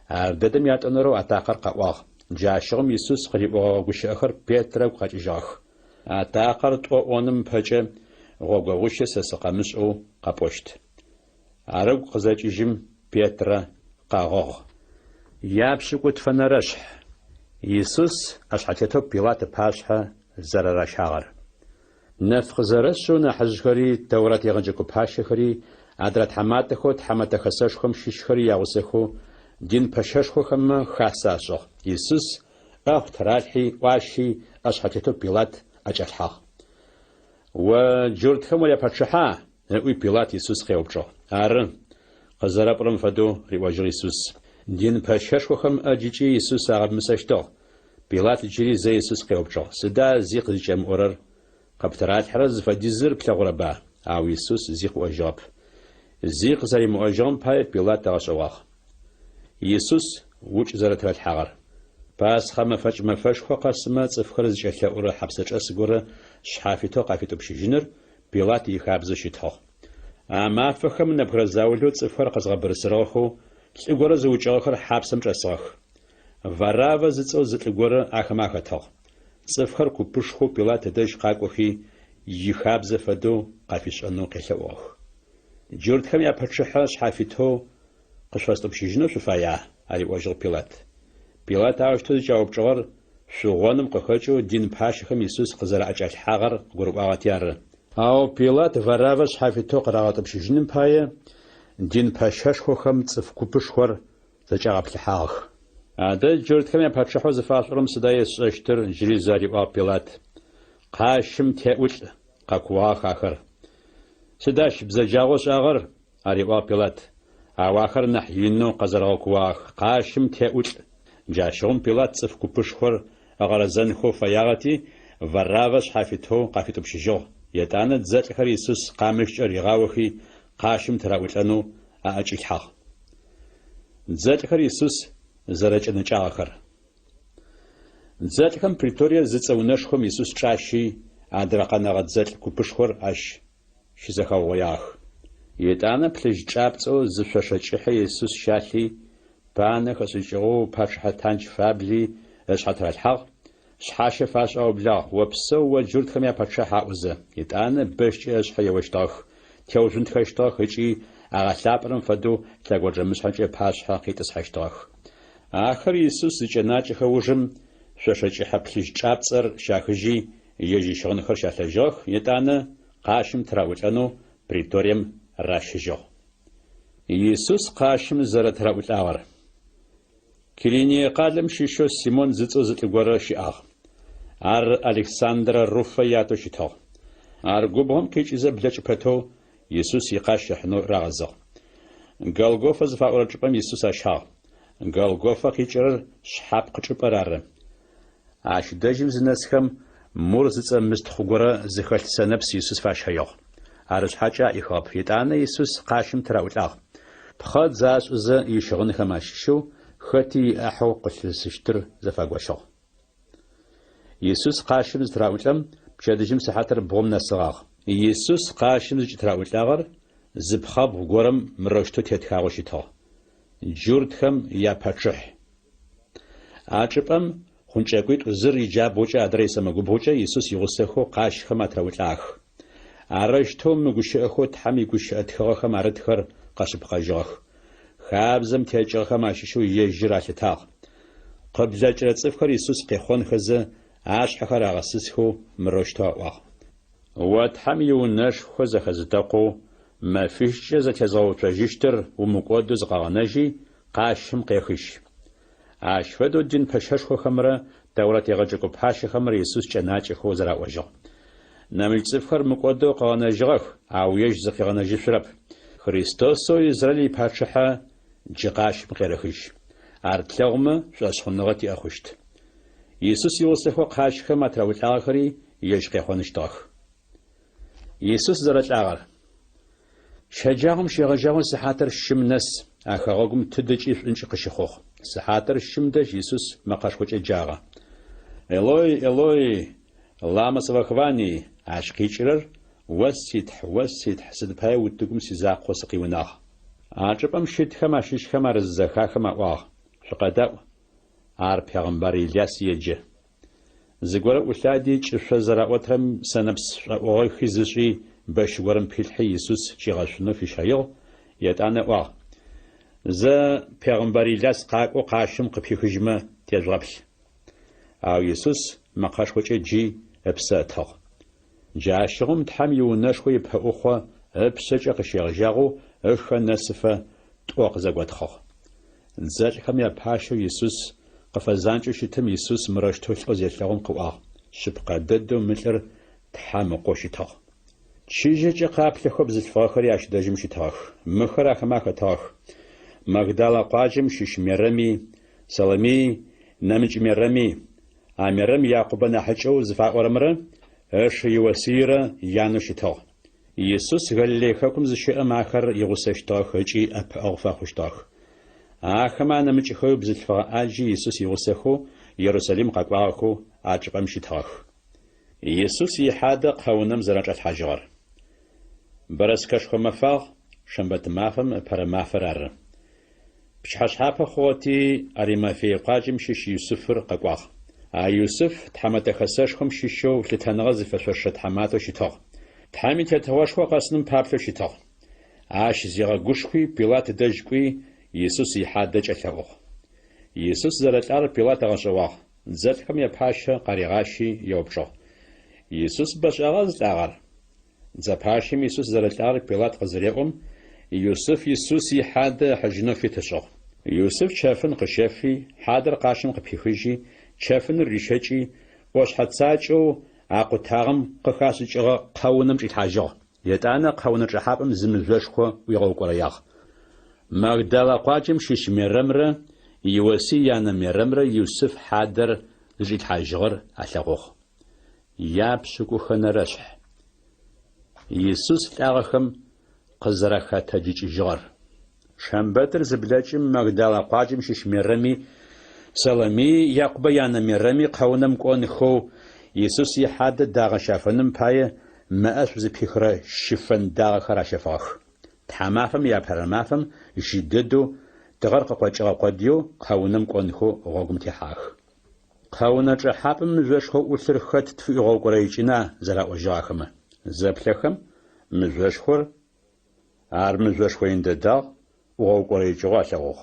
Ардэдэм ятӏонэрэу атакъэр къэӏуагъ. Джащыгъум Исус къыриӏогъэгъэ гущыӏэхэр Петрэ ыгу къэкӏыжьыгъэх. Атакъэр тӏо ӏоным ыпэкӏэ гъогогъуищэ сэ сыкъэмышӏэу къэпӏощт. Ар ыгу къызэкӏыжьым, Петрэ къэгъыгъ. Япшӏыкӏутфэнэрэшъхь. Исус ӏэшъхьэтетэу Пилат ыпашъхьэ зэрэращагъэр. Нэф къызэрэшъэу нахьыжъхэри, Тэурат егъэджэкӏо пащэхэри, адрэ тхьаматэхэу Тхьэмэтэ Хэсэшхом щыщхэри ягъусэхэу дин пэщэшхохэмэ хасэ ашӏыгъ. Исус ӏэхъу тыралъхьи, ӏуащи, ӏэшъхьэтетэу Пилат ӏэкӏалъхьагъ. О джуртхэм уряпачъыхьа? ыӏуи Пилат Исус къеупчӏыгъ. Ары, къызэрэпӏорэм фэдэу, риӏожьыгъ Исус. Дин пэщэшхохэм ӏэджыкӏи Исус агъэмысэщтыгъ. Пилат джыри зэ Исус къеупчӏыгъ, Сыда зи къызыкӏэмыӏорэр? Къыптыралъхьэрэр зыфэдизыр плъэгъурэба? Ау Исус зи къыӏожьыгъэп. Зи къызэримыӏожьыгъэм пае Пилат ыгъэшӏэгъуагъ. Исус укӏ зэрэтыралъхьагъэр. Пасхъэ мэфэкӏ мэфэшхо къэсымэ цӏыфхэр зыкӏэлъэӏурэ хьапсэчӏэс горэ шъхьафитэу къафитӏупщыжьыныр Пилат ихабзэу щытыгъ. А мафэхэм нэбгырэ заулэу цӏыфхэр къэзгъэбырысырыгъэхэу лӏы горэ зыукӏыгъэхэр хьапсэм чӏэсыгъэх. Вараввэ зыцӏэу зы лӏы горэ ахэмэ ахэтыгъ. Цӏыфхэр купышхоу Пилат ыдэжь къакӏохи, ихабзэ фэдэу къафишӏэнэу къелъэӏугъэх. Джуртхэм япачъыхьэ шъхьафитэу къышъуфэстӏупщыжьынэу шъуфая? ариӏожьыгъ Пилат. Пилат аущтэу зыкӏяупчӏыгъэр шъугъоным къыхэкӏэу дин пащэхэм Исус къызэраӏэкӏалъхьагъэр къыгурыӏуагъэти ары. Ау Пилат Вараввэ шъхьафитэу къырагъэтӏупщыжьыным пае дин пэщэшхохэм цӏыф купышхор зэкӏагъэплъыхьагъэх. Адэ джуртхэм япачъыхьэу зыфашъуӏорэм сыда есшӏэщтыр? джыри зэ ариӏуагъ Пилат. Къащым теӏулӏ! къэкууагъэх ахэр. Сыд ащ бзэджагъэу ышӏагъэр? ариӏуагъ Пилат. Ау ахэр нахь инэу къэзэрэгъэкууагъэх, Къащым теӏулӏ! Джащыгъум Пилат цӏыф купышхор ыгъэрэзэнхэу фэягъэти, Вараввэ шъхьафитэу къафитӏупщыжьыгъ. Етӏанэ дзэлӏхэр Исус къамыщкӏэ ригъаохи, къащым тыраӏулӏэнэу аӏэкӏилъхьагъ. Дзэлӏхэр Исус зэрэкӏэнэкӏагъэхэр. Дзэлӏхэм преториер зыцӏэ унэшхом Исус чӏащи, адрэ къэнэгъэ дзэлӏ купышхор ащ щызэхаугъоягъэх. Етӏанэ плъыжь чӏапцӏэу зы шъошэ кӏыхьэ Исус щалъи, панэ хэшӏыкӏыгъэу пачъыхьэ тандж фабли ышъхьэ тыралъхьагъ, шъхьащэ фашӏэу аублагъ, Опсэу о джуртхэм япачъыхь аӏозэ. Етӏанэ бэщкӏэ ышъхьэ еощтыгъэх, теужъунтхэщтыгъэх ыкӏи агъэлъапӏэрэм фэдэу лъэгонджэмышъхьэкӏэ ыпашъхьэ къитӏысхьэщтыгъэх. Ахэр Исус зыкӏэнакӏэхэ ужым, шъошэ кӏыхьэ плъыжь чӏапцӏэр щахыжьи, ежь ищыгъынхэр щалъэжьыгъэх, етӏанэ къащым тыраӏулӏэнэу преторием ращыжьыгъ. Исус къащым зэрэтыраӏулӏагъэр. Кириние къалэм щыщэу Симон зыцӏэу зы лӏы горэ щыӏагъ. Ар Александрэ Руфэ ятэу щытыгъ. Ар губгъом къикӏызэ блэкӏ пэтэу, Исус икъащ ыхьынэу рагъэзыгъ. Голгофэ зыфаӏорэ чӏыпӏэм Исус ащагъ. Голгофэ къикӏырэр шъхьапкъ чӏыпӏэр ары. Ащ дэжьым зынэсхэм, мур зыцӏэ мыстхъу горэ зыхэлъ сэнэпс Исус фащэигъ. Арышъхьакӏэ аӏихыгъэп. Етӏанэ Исус къащым тыраӏулӏагъ. Пхъэдз ашӏызэ ищыгъынхэм ащыщэу хэти иӏахьэу къылъысыщтыр зэфагощыгъ. Исус къащым зытыраӏулӏэм, пчэдыжьым сыхьатыр бгъум нэсыгъагъ. Исус къащым зыкӏытыраӏулӏагъэр зы пхъэбгъу горэм мырэущтэу тетхагъэу щытыгъ, Джуртхэм япачъыхь. А чӏыпӏэм хъункӏэкӏуитӏу зыр иджабгъукӏэ адрэр исэмэгубгъукӏэ Исус игъусэхэу къащхэм атыраӏулӏагъэх. Арэущтэу мы гущыӏэхэу Тхьэм игущыӏэ тхыгъэхэм арытхэр къэшъыпкъэжьыгъэх. Хабзэм текӏыгъэхэм ащыщэу ежьыр алъытагъ. Къыблэкӏырэ цӏыфхэр Исус къехъонхэзэ, ашъхьэхэр агъэсысхэу мырэущтэу аӏуагъ. О Тхьэм иунэшхо зэхэзытэкъоу, мэфищкӏэ зэтезгъэуцожьыщтыр умыкӏодэу зыкъэгъэнэжьи, къащым къехыжь. Ащ фэдэу дин пэщэшхохэмрэ Тэурэт егъэджэкӏо пащэхэмрэ Исус кӏэнакӏэхэу зэраӏожьыгъ. Нэмыкӏ цӏыфхэр мыкӏодэу къыгъэнэжьыгъэх, ау ежь зыкъигъэнэжьышъурэп. Христосэу Израиль ипачъыхьэ джы къащым къерэхыжь. Ар тлъэгъумэ, шӏошъхъуныгъэ тиӏэ хъущт. Исус игъусэхэу къащхэм атыраулӏагъэхэри ежь къехъоныщтыгъэх. Исус зэрэлӏагъэр. Щэджагъом щегъэжьагъэу сыхьатыр щым нэс а хэгъэгум тыдэкӏи шӏункӏ къыщыхъугъ. Сыхьатыр щым дэжь Исус мэкъэшхокӏэ джагъэ. Элой, Элой, лама савахвани? Ащ къикӏырэр, О си Тхь, о си Тхь, сыд пае утыгум сизакъоу сыкъиунагъ? А чӏыпӏэм щытхэм ащыщхэм ар зызэхахым аӏуагъ, Шъукъэдаӏу, ар пегъымбар Иляс еджэ. Зыгорэ ӏулъади, кӏышъо зэраӏотрэм сэнэпс шӏоӏугъэхи зышӏи, бэщ горэм пилъхьи, Исус кӏигъэшъунэу фищэигъ, етӏанэ ыӏуагъ, Зэ пегъымбар Иляс къакӏоу къащым къыпихыжьмэ, тежъугъэплъ. Ау Исус мэкъэшхокӏэ джи, ыпсэ ытыгъ. Джащыгъум Тхьэм иунэшхо ипэӏухъо ыпшъэкӏэ къыщегъэжьагъэу ыхэ нэсыфэ тӏо къызэготхъыгъ. Дзэлӏхэм япащэу Исус къыфэзанкӏэу щытым Исус мырэущтэу лӏэу зелъэгъум къыӏуагъ, Шъыпкъэ дэдэу мы лӏыр Тхьэм Ыкъоу щытыгъ. Чыжьэкӏэ къаплъэхэу бзылъфыгъэхэри ащ дэжьым щытыгъэх. Мыхэр ахэмэ ахэтыгъэх, Магдалэ къуаджэм щыщ Мерэми, Саломии, нэмыкӏ Мерэми, А Мерэм Якъубэ нахьыкӏэу зыфаӏорэмрэ ыш Иосыйрэ янэу щытыгъ. Исус Галилей хэкум зыщэӏэм ахэр игъусэщтыгъэх ыкӏи ӏэпыӏэгъу фэхъущтыгъэх. Ахэмэ анэмыкӏхэуи бзылъфыгъэ ӏаджи Исус игъусэхэу Ерусалим къэкӏуагъэхэу а чӏыпӏэм щытыгъэх. Исус ихьадэ къэунэм зэрачӏалъхьажьыгъэр. Бэрэскэшхо мэфагъ, шэмбэт мафэм ыпэрэ мафэр ары. Пчыхьэшъхьапэ хъугъэти, Аримафей къуаджэм щыщ Юсыфыр къэкӏуагъ. А Юсыф Тхьэмэтэ Хэсэшхом щыщэу лъытэныгъэ зыфэшъошэ тхьаматэу щытыгъ. Тхьэм и Тетыгъошхо къэсыным паплъэу щытыгъ. Ащ зигъэгушхуи, Пилат дэжь кӏуи, Исус ихьадэ кӏэлъэӏугъ. Исус зэрэлӏагъэр Пилат ыгъэшӏэгъуагъ. Дзэлӏхэм япащэ къаригъащи еупчӏыгъ, Исус бэшӏагъа зылӏагъэр? Дзэпащэм Исус зэрэлӏагъэр Пилат къызыреӏом, Юсыф Исус ихьадэ ыхьыжьынэу фит ышӏыгъ. Юсыф чэфын къыщэфи, хьадэр къащым къыпихыжьи, чэфыныр рищэкӏи, ӏошъхьэ цакӏэу акъутагъэм къыхашӏыкӏыгъэ къэунэм чӏилъхьажьыгъ. Етӏанэ къэунэ чӏэхьапӏэм зы мыжъошхо ӏуигъэукӏорэягъ. Магдала къуаджэм щыщ Мерэмрэ Иосый янэ Мерэмрэ Юсыф хьадэр зычӏилъхьажьыгъэр алъэгъугъ. Япшӏыкӏухэнэрэ шъхь. Исус лӏагъэхэм къызэрахэтэджыкӏыжьыгъэр. Шэмбэтыр зыблэкӏым Магдала къуаджэм щыщ Мерэми, Саломии, Якъубэ янэ Мерэми къэунэм кӏонхэу Исус ихьадэ дагъэ щафэным пае мэӏэшӏу зыпихырэ щыфэн дагъэхэр ащэфыгъэх. Тхьамафэм иапэрэ мафэм жьы дэдэу, тыгъэр къыкъокӏыгъэ къодыеу къэунэм кӏонхэу гъогум техьагъэх. Къэунэ чӏэхьапӏэм мыжъошхоу ӏулъыр хэт тфыӏуигъэукӏорэикӏына зэраӏожьыгъ ахэмэ. Зэплъэхэм, мыжъошхор, ар мыжъошхо ин дэдагъ, ӏугъэукӏорэикӏыгъэу алъэгъугъ.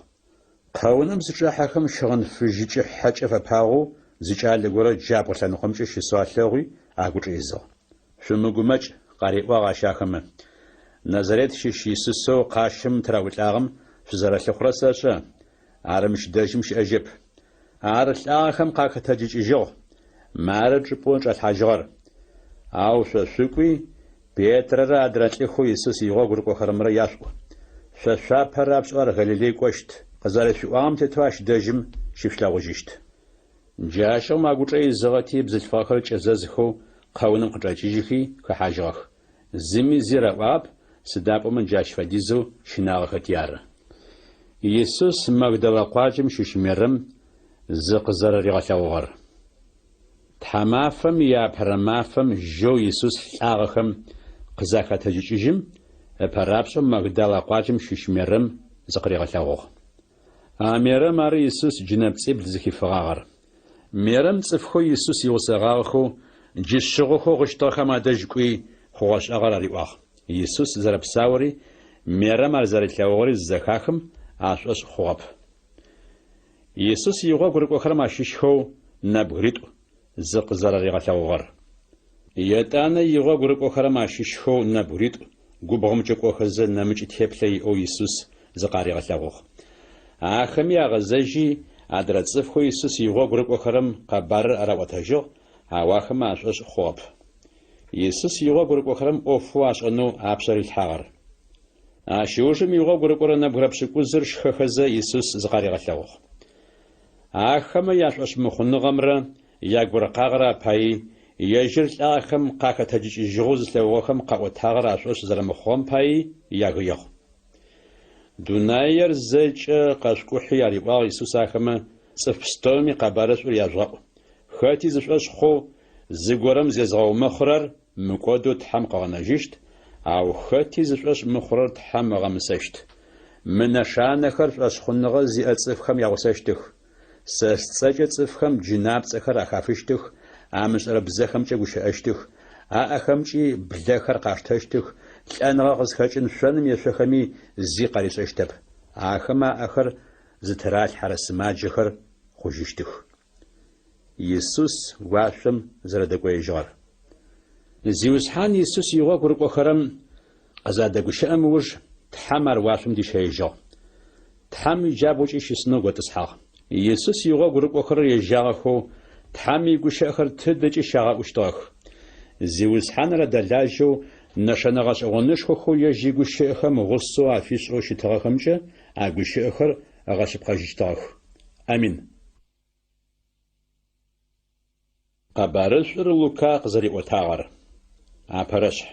Къэунэм зычӏахьэхэм щыгъын фыжьы кӏыхьэкӏэ фэпагъэу зы кӏалэ горэ джабгъу лъэныкъомкӏэ щысэу алъэгъуи, агучӏэ изыгъ. Шъумыгумэкӏ, къариӏуагъ ащ ахэмэ. Назарет щыщ Исусэу къащым тыраулӏагъэм шъузэрэлъыхъурэр сэшӏэ. Ар мыщ дэжьым щыӏэжьэп. Ар лӏагъэхэм къахэтэджыкӏыжьыгъ, мары чӏыпӏэу чӏалъхьажьыгъэр. Ау шъо шъукӏуи, Петрэрэ адрэ лӏыхэу Исус игъогу рыкӏохэрэмрэ яшъуӏу. Шъо шъуапэ рапшӏэу ар Галилей кӏощт, къызэрэшъуиӏуагъэм тетэу ащ дэжьым щышъулъэгъужьыщт. Джащыгъум агучӏэ изыгъэти, бзылъфыгъэхэр кӏэзэзхэу къэунэм къычӏэкӏыжьыхи хэхьажьыгъэх. Зыми зи раӏуагъэп, сыда пӏомэ джащ фэдизэу щынагъэхэти ары. Исус Магдала къуаджэм щыщ Мерэм зыкъызэрэригъэлъэгъугъэр. Тхьамафэм иапэрэ мафэм жьэу Исус лӏагъэхэм къызахэтэджыкӏыжьым, ыпэрапшӏэу Магдала къуаджэм щыщ Мерэм зыкъыригъэлъэгъугъ. А Мерэм ары Исус джынэпцӏибл зыхифыгъагъэр. Мерэм цӏыфхэу Исус игъусэгъагъэхэу, джы шъыгъохэу гъыщтыгъэхэм адэжь кӏуи, хъугъэ-шӏагъэр ариӏуагъ. Исус зэрэпсаури, Мерэм ар зэрилъэгъугъэри зызэхахым, ашӏошъ хъугъэп. Исус игъогу рыкӏохэрэм ащыщхэу нэбгыритӏу зыкъызэраригъэлъэгъугъэр. Етӏанэ игъогу рыкӏохэрэм ащыщхэу нэбгыритӏу губгъомкӏэ кӏохэзэ нэмыкӏ теплъэ иӏэу Исус зыкъаригъэлъэгъугъ. Ахэми агъэзэжьи, адрэ цӏыфхэу Исус игъогу рыкӏохэрэм къэбарыр араӏотэжьыгъ, ау ахэмэ ашӏошъ хъугъэп. Исус игъогу рыкӏохэрэм ӏофэу ашӏэнэу апшъэ рилъхьагъэр. Ащ ыужым игъогу рыкӏорэ нэбгырэ пшӏыкӏузыр шхэхэзэ Исус зыкъаригъэлъэгъугъ. Ахэмэ яшӏошъмыхъуныгъэмрэ ягуркъагъэрэ апаий, ежьыр лӏагъэхэм къахэтэджыкӏыжьыгъэу зылъэгъугъэхэм къаӏотагъэр ашӏошъ зэрэмыхъугъэм паий ягыигъ. Дунаер зэкӏэ къэшъукӏухьи, ариӏуагъ Исус ахэмэ, цӏыф пстэуми къэбарышӏур яжъугъэӏу. Хэти зышӏошъ хъоу, зыгорэм зезгъэумэхъырэр мыкӏодэу Тхьэм къыгъэнэжьыщт, ау хэти зышӏошъ мыхъурэр Тхьэм ыгъэмысэщт. Мы нэшанэхэр шӏошъхъуныгъэ зиӏэ цӏыфхэм ягъусэщтых. Сэ сцӏэкӏэ цӏыфхэм джынапцӏэхэр ахафыщтых, амышӏэрэ бзэхэмкӏэ гущыӏэщтых, аӏэхэмкӏи блэхэр къаштэщтых, лӏэныгъэ къызхэкӏын шъоным ешъохэми зи къаришӏэщтэп. Ахэмэ аӏэхэр зытыралъхьэрэ сымаджэхэр хъужьыщтых. Исус уашъом зэрэдэкӏоежьыгъэр. Зиусхьан Исус игъогу рыкӏохэрэм къызадэгущыӏэм ыуж, Тхьэм ар уашъом дищэежьыгъ. Тхьэм иджабгъукӏи щысынэу готӏысхьагъ. Исус игъогу рыкӏохэрэр ежьагъэхэу, Тхьэм игущыӏэхэр тыдэкӏи щагъэӏущтыгъэх. Зиусхьаныр адэлажьэу, нэшэнэ гъэшӏэгъонышхохэу ежь игущыӏэхэм гъусэу афишӏэу щытыгъэхэмкӏэ а гущыӏэхэр ыгъэшъыпкъэжьыщтыгъэх. Амин. Къэбарышӏур Лука къызэриӏотагъэр. Апэрэшъхь.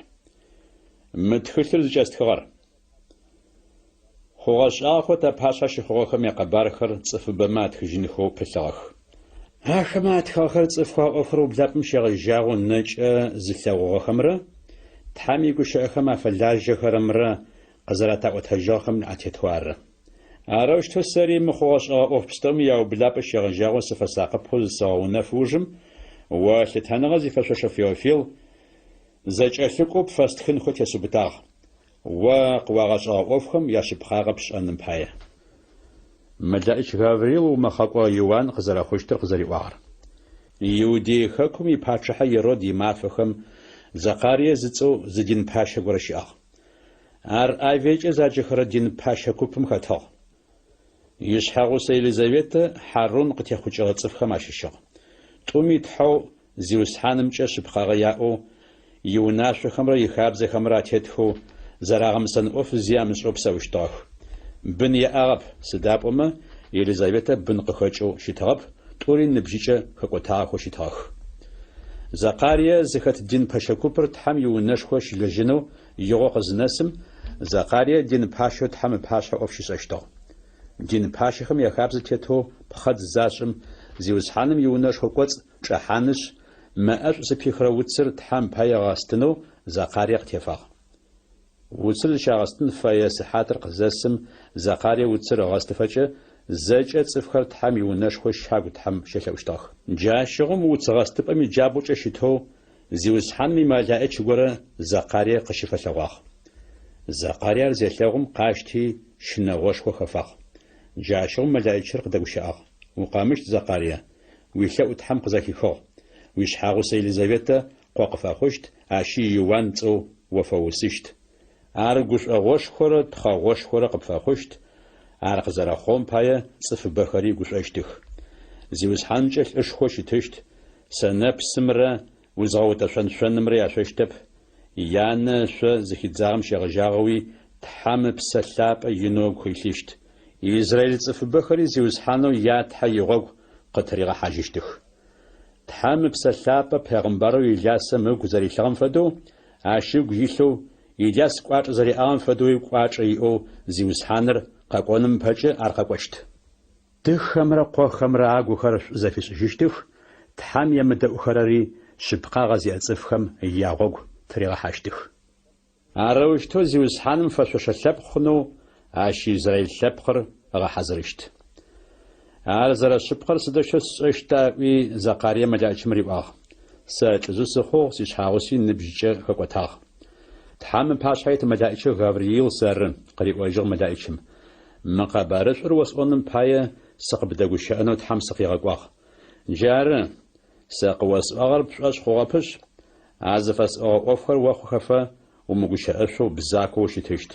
Мы тхылъыр зыкӏэстхыгъэр. Хъугъэ-шӏагъэхэу тапашъхьэ щыхъугъэхэм якъэбархэр цӏыфыбэмэ атхыжьынхэу пылъыгъэх. Ахэмэ атхыгъэхэр цӏыфхэу а ӏофыр ублапӏэм щегъэжьагъэу нэкӏэ зылъэгъугъэхэмрэ Тхьэм игущыӏэхэм афэлажьэхэрэмрэ къызэратаӏотэжьыгъэхэм атетэу ары. Арэущтэу сэри мы хъугъэ-шӏэгъэ ӏоф пстэуми яублапӏэ щегъэжьагъэу сыфэсакъыпэу зысэгъэунэф ужым, о лъытэныгъэ зифэшъошэ Феофил, зэкӏэлъыкӏоу пфэстхынхэу тесыубытагъ, о къыуагъэшӏэгъэ ӏофхэм яшъыпкъагъэ пшӏэным пае. Мэлэӏич Гавриил умэхъэкӏо Иуан къызэрэхъущтыр къызэриӏуагъэр. Иудей хэкум ипачъыхьэ Ирод имафэхэм Зэкъарие зыцӏэу зы дин пащэ горэ щыӏагъ. Ар Авиекӏэ заджэхэрэ дин пащэ купым хэтыгъ. Ишъхьэгъусэ Елизаветэ Хьарун къытехъукӏыгъэ цӏыфхэм ащыщыгъ. Тӏуми Тхьэу Зиусхьанымкӏэ шъыпкъагъэ яӏэу, иунашъохэмрэ ихабзэхэмрэ атетхэу, зэрагъэмысэн ӏоф зи амышӏэу псэущтыгъэх. Бын яӏагъэп, сыда пӏомэ Елизаветэ бын къыхэкӏэу щытыгъэп, тӏури ныбжьыкӏэ хэкӏотагъэхэу щытыгъэх. Зэкъарие зыхэт дин пэщэ купыр Тхьэм иунэшхо щылэжьэнэу игъо къызынэсым, Зэкъарие дин пащэу Тхьэм ыпашъхьэ ӏоф щишӏэщтыгъ. Дин пащэхэм яхабзэ тетэу пхъэдз зашӏым, Зиусхьаным иунэшхо кӏоцӏ чӏэхьанышъ, мэ ӏэшӏу зыпихырэ уцыр Тхьэм пае ыгъэстынэу Зэкъарие къытефагъ. Уцыр зыщагъэстын фэе сыхьатыр къызэсым, Зэкъарие уцыр ыгъэстыфэкӏэ, зэкӏэ цӏыфхэр Тхьэм иунэшхо щагу Тхьэм щелъэӏущтыгъэх. Джащыгъум уц гъэстыпӏэм иджабгъукӏэ щытэу Зиусхьаным имэлаӏич горэ Зэкъарие къыщыфэлъэгъуагъ. Зэкъарие ар зелъэгъум къащти, щынэгъошхо хэфагъ. Джащыгъум мэлаӏичыр къыдэгущыӏагъ, Укъэмыщт, Зэкъарие, уилъэӏу Тхьэм къызэхихыгъ. Уишъхьагъусэ Елизаветэ къо къыфэхъущт, ащи Иуан цӏэу о фэуусыщт. Ар гушӏогъошхорэ тхъэгъошхорэ къыпфэхъущт, ар къызэрэхъугъэм пае цӏыфыбэхэри гушӏощтых. Зиусхьанымкӏэ лӏышхоу щытыщт, сэнэпсымрэ узгъэутэшъон шъонымрэ яшъощтэп, янэ ышъо зыхидзагъэм щегъэжьагъэуи Тхьэм ы Псэ Лъапӏэ инэу ыгу илъыщт. Израиль цӏыфыбэхэри Зиусхьанэу я Тхьэ игъогу къытыригъэхьажьыщтых. Тхьэм ы Псэ Лъапӏэ пегъымбарэу Илясэм ыгу зэрилъыгъэм фэдэу, ащ ыгу илъэу, Иляс кӏуачӏэ зэриӏагъэм фэдэуи кӏуачӏэ иӏэу Зиусхьаныр къэкӏоным ыпэкӏэ ар къэкӏощт. Тыхэмрэ къохэмрэ агухэр шӏу зэфишӏыжьыщтых, Тхьэм емыдэӏухэрэри шъыпкъагъэ зиӏэ цӏыфхэм ягъогу тыригъэхьащтых. Арэущтэу Зиусхьаным фэшъошэ лъэпкъ хъунэу ащ израил лъэпкъыр ыгъэхьазырыщт. Ар зэрэшъыпкъэр сыдэущтэу сшӏэщта? ыӏуи, Зэкъарие мэлэӏичым риӏуагъ. Сэ лӏыжъы сыхъугъ, сишъхьагъуси ныбжькӏэ хэкӏотагъ. Тхьэм ыпашъхьэ ит мэлаӏичэу Гавриил сэры, къыриӏожьыгъ мэлаӏичым. Мы къэбарышӏур осӏоным пае сыкъыбдэгущыӏэнэу Тхьэм сыкъигъэкӏуагъ. Джары, сэ къыосӏуагъэр пшӏошъ хъугъэпышъ, а зыфэсӏогъэ ӏофхэр охъухэфэ умыгущыӏэшъоу бзакоу ущытыщт.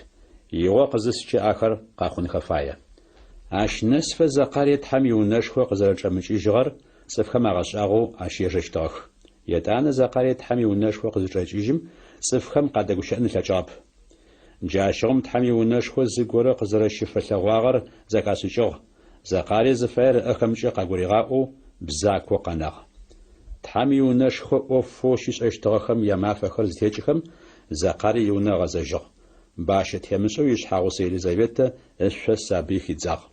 Игъо къызыскӏэ ахэр къэхъунхэ фае. Ащ нэсыфэ Зэкъарие Тхьэм иунэшхо къызэрэчӏэмыкӏыжьыгъэр цӏыфхэм агъэшӏагъоу ащ ежэщтыгъэх. Етӏанэ Зэкъарие Тхьэм иунэшхо къызычӏэкӏыжьым, цӏыфхэм къадэгущыӏэн ылъэкӏыгъэп. Джащыгъум Тхьэм иунэшхо зыгорэ къызэрэщыфэлъэгъуагъэр зэхашӏыкӏыгъ, Зэкъарие зыфаер ыӏэхэмкӏэ къагуригъаӏоу бзакоу къэнагъ. Тхьэм иунэшхо ӏофэу щишӏэщтыгъэхэм ямафэхэр зытекӏыхэм, Зэкъарие иунэ ыгъэзэжьыгъ. Бащэ темышӏэу ишъхьагъусэ Елизаветэ ышъо сабый хидзагъ.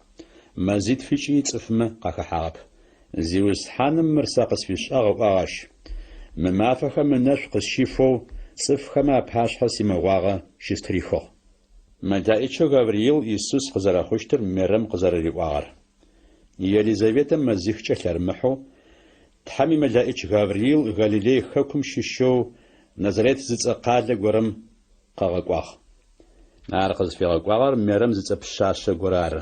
Мэзитфыкӏи цӏыфмэ къахэхьагъэп. Зиусхьаным мыр сэ къысфишӏагъ, ыӏуагъ ащ. Мы мафэхэм ынэшӏу къысщифэу, цӏыфхэмэ апашъхьэ симыгъуагъэ щыстырихыгъ. Мэлаӏичэу Гавриил Исус къызэрэхъущтыр Мерэм къызэрэриӏуагъэр. Елизаветэ мэзихкӏэ лъэрымыхьэу, Тхьэм имэлаӏич Гавриил Галилей хэкум щыщэу Назарет зыцӏэ къалэ горэм къыгъэкӏуагъ. Ар къызфигъэкӏуагъэр Мерэм зыцӏэ пшъашъэ горэ ары.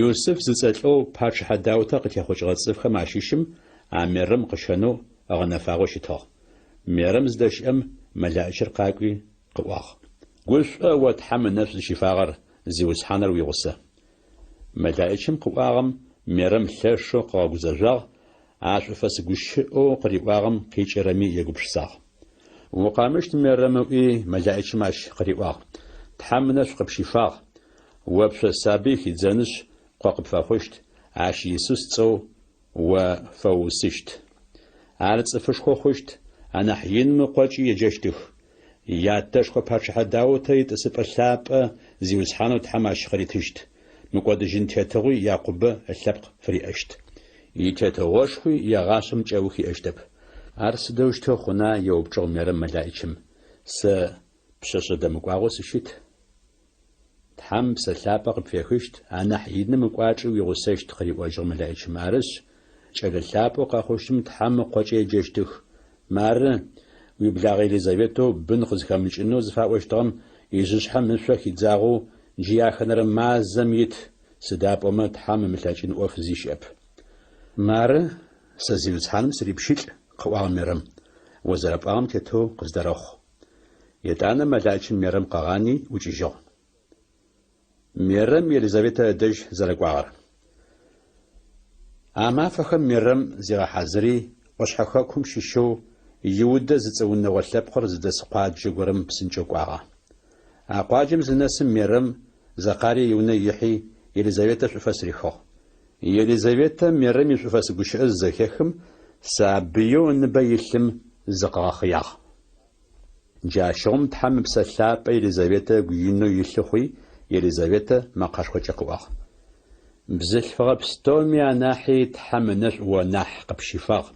Юсыф зыцӏэ лӏэу пачъыхьэ Даутэ къытехъукӏыгъэ цӏыфхэм ащыщым а Мерэм къыщэнэу ыгъэнэфагъэу щытыгъ. Мерэм зыдэщыӏэм мэлаӏичыр къакӏуи къыӏуагъ. Гушӏо, о Тхьэм ынэшӏу зыщифагъэр, Зиусхьаныр уигъусэ. Мэлаӏичым къыӏуагъэм Мерэм лъэшэу къыгъэгузэжъуагъ, а шӏуфэс гущыӏэу къыриӏуагъэм къикӏырэми егупшысагъ. Укъэмыщт, Мерэм, ыӏуи, мэлаӏичым ащ къыриӏуагъ, Тхьэм ынэшӏу къыпщифагъ, о пшъо сабый хидзэнышъ, къо къыпфэхъущт, ащ Исус цӏэу о фэуусыщт. Ар цӏыфышхо хъущт, анахь Иным Ыкъокӏи еджэщтых. Ятэшхо пачъыхьэ Даутэ итӏысыпӏэ лъапӏэ Зиусхьанэу Тхьэм ащ къыритыщт, мыкӏодыжьын тетыгъуи Якъубэ ылъэпкъ фыриӏэщт. Итетыгъошхуи егъашӏэм кӏэух иӏэщтэп. Ар сыдэущтэу хъуна? еупчӏыгъ Мерэм мэлаӏичым. Сэ пшъэшъэ дэмыкӏуагъэу сыщыт. Тхьэм Псэ Лъапӏэ къыпфехыщт, анахь Иным ыкӏуачӏи уигъусэщт, къыриӏожьыгъ мэлаӏичым. Арышъ, кӏэлэ лъапӏэу къэхъущтым Тхьэм Ыкъокӏэ еджэщтых. Мары, уиблагъэ Елизаветэу бын къызхэмыкӏынэу зыфаӏощтыгъэм ижъышъхьэм ышъо хидзагъэу джы яхэнэрэ мазэм ит, сыда пӏомэ Тхьэм ымылъэкӏын ӏоф зи щыӏэп. Мары, сэ Зиусхьаным сырипщылӏ, къыӏуагъ Мерэм, о зэрэпӏуагъэм тетэу къыздэрэхъу. Етӏанэ мэлаӏичым Мерэм къыгъани ӏукӏыжьыгъ. Мерэм Елизаветэ ыдэжь зэрэкӏуагъэр. А мафэхэм Мерэм зигъэхьазыри, ӏошъхьэ хэкум щыщэу Иудэ зыцӏэ унэгъо лъэпкъыр зыдэс къуаджэ горэм псынкӏэу кӏуагъэ. А къуаджэм зынэсым Мерэм Зэкъарие иунэ ихьи, Елизаветэ шӏуфэс рихыгъ. Елизаветэ Мерэм ишӏуфэс гущыӏэ зызэхехым, сабыеу ыныбэ илъым зыкъыгъэхъыягъ. Джащыгъум Тхьэм Ыпсэ Лъапӏэ Елизаветэ ыгу инэу илъы хъуи, Елизаветэ мэкъэшхокӏэ къыӏуагъ. Бзылъфыгъэ пстэуми анахьи Тхьэм ынэшӏу о нахь къыпщифагъ.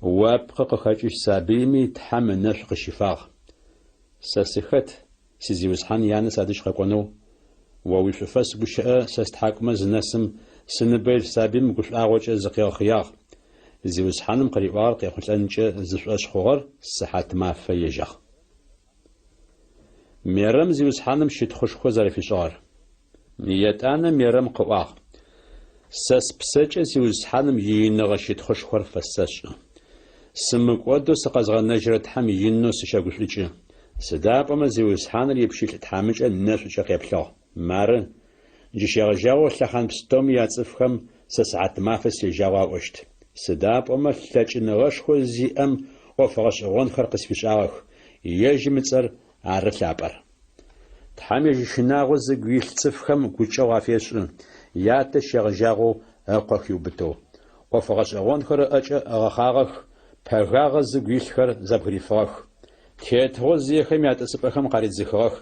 О пкъы къыхэкӏыщт сабыйми Тхьэм ынэшӏу къыщифагъ. Сэ сыхэт, си Зиусхьан янэ садэжь къэкӏонэу? О уишӏуфэс гущыӏэ сэ стхьакӏумэ зынэсым, сыныбэ илъ сабыим гушӏуагъокӏэ зыкъигъэхъыягъ. Зиусхьаным къыриӏуагъэр къехъулӏэнкӏэ зышӏошъ хъугъэр сыхьатмафэ ежьагъ. Мерэм Зиусхьаным щытхъушхо зэрэфишӏыгъэр. Етӏанэ Мерэм къыӏуагъ, Сэ спсэкӏэ Зиусхьаным ииныгъэ щытхъушхор фэсэшӏы. Сымыкӏодэу сыкъэзгъэнэжьырэ Тхьэм инэу сыщэгушӏукӏы. Сыда пӏомэ Зиусхьаныр ипщылӏ тхьамыкӏэ нэшӏукӏэ къеплъыгъ. Мары, джы щегъэжьагъэу лъэхъан пстэуми яцӏыфхэм сэ сыхьатмафэ сежьагъэу аӏощт. Сыда пӏомэ лъэкӏыныгъэшхо зиӏэм ӏоф гъэшӏэгъонхэр къысфишӏагъэх, ежьым ыцӏэр ары лъапӏэр. Тхьэм ежь ищынагъо зыгу илъ цӏыфхэм гукӏэгъу афешӏы, ятэ щегъэжьагъэу ыкъо хиубытэу. ӏоф гъэшӏэгъонхэр ыӏэкӏэ ыгъэхъагъэх, пэгагъэ зыгу илъхэр зэбгырифыгъэх. Тетыгъо зиехэм ятӏысыпӏэхэм къаридзыхыгъэх,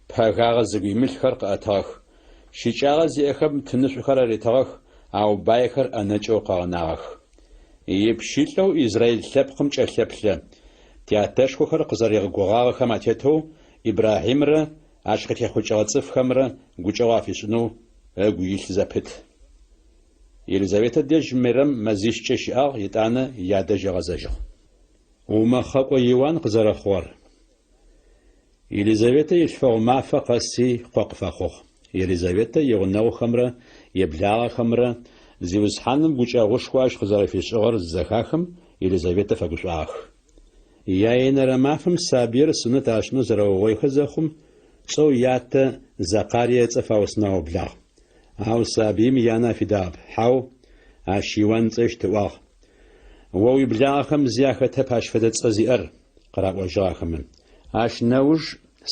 пэгагъэ зыгу имылъхэр къыӏэтыгъэх. Щыкӏагъэ зиӏэхэм тынышӏухэр аритыгъэх, ау байхэр ӏэнэкӏэу къыгъэнагъэх. Ипщылӏэу израил лъэпкъым кӏэлъэплъэ, тятэшхохэр къызэригъэгугъагъэхэм атетэу Ибрахьимрэ ащ къытехъукӏыгъэ цӏыфхэмрэ гукӏэгъу афишӏынэу ыгу илъ зэпыт. Елизаветэ дэжь Мерэм мэзищкӏэ щыӏагъ, етӏанэ ядэжь ыгъэзэжьыгъ. Умэхъэкӏо Иуан къызэрэхъугъэр. Елизаветэ илъфэгъу мафэ къэси къо къыфэхъугъ. Елизаветэ игъунэгъухэмрэ иблагъэхэмрэ Зиусхьаным гукӏэгъушхо ащ къызэрэфишӏыгъэр зызэхахым, Елизаветэ фэгушӏуагъэх. Яенэрэ мафэм сабыир сунэт ашӏынэу зэрэугъоихэ зэхъум, цӏэу ятэ Зэкъарие ыцӏэ фаусынэу аублагъ. Ау сабыим янэ афидагъэп, Хьау, ащ Иуан ыцӏэщт, ыӏуагъ. О уиблагъэхэм зи ахэтэп ащ фэдэ цӏэ зиӏэр, къыраӏожьыгъ ахэмэ. Ащ нэуж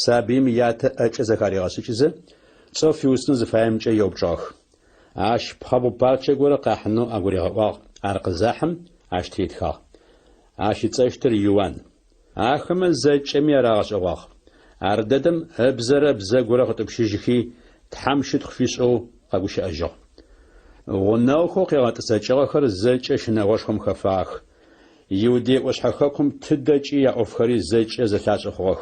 сабыим ятэ ӏэкӏэ зэхаригъэшӏыкӏызэ, цӏэу фиусынэу зыфаемкӏэ еупчӏыгъэх. Ащ пхъэбгъу парчэ горэ къахьынэу агуригъэӏуагъ, ар къызахьым, ащ тыритхагъ. Ащ ыцӏэщтыр Иуан. Ахэмэ зэкӏэми ар агъэшӏэгъуагъ. Ардэдэм ыбзэрэ ыбзэгурэ къытӏупщыжьыхи, Тхьэм щытхъу фишӏэу къэгущыӏэжьыгъ. Гъунэгъухэу къегъэтӏысэкӏыгъэхэр зэкӏэ щынэгъошхом хэфагъэх. Иудей ӏошъхьэ хэкум тыдэкӏи яӏофхэри зэкӏэ зэлъашӏэ хъугъэх.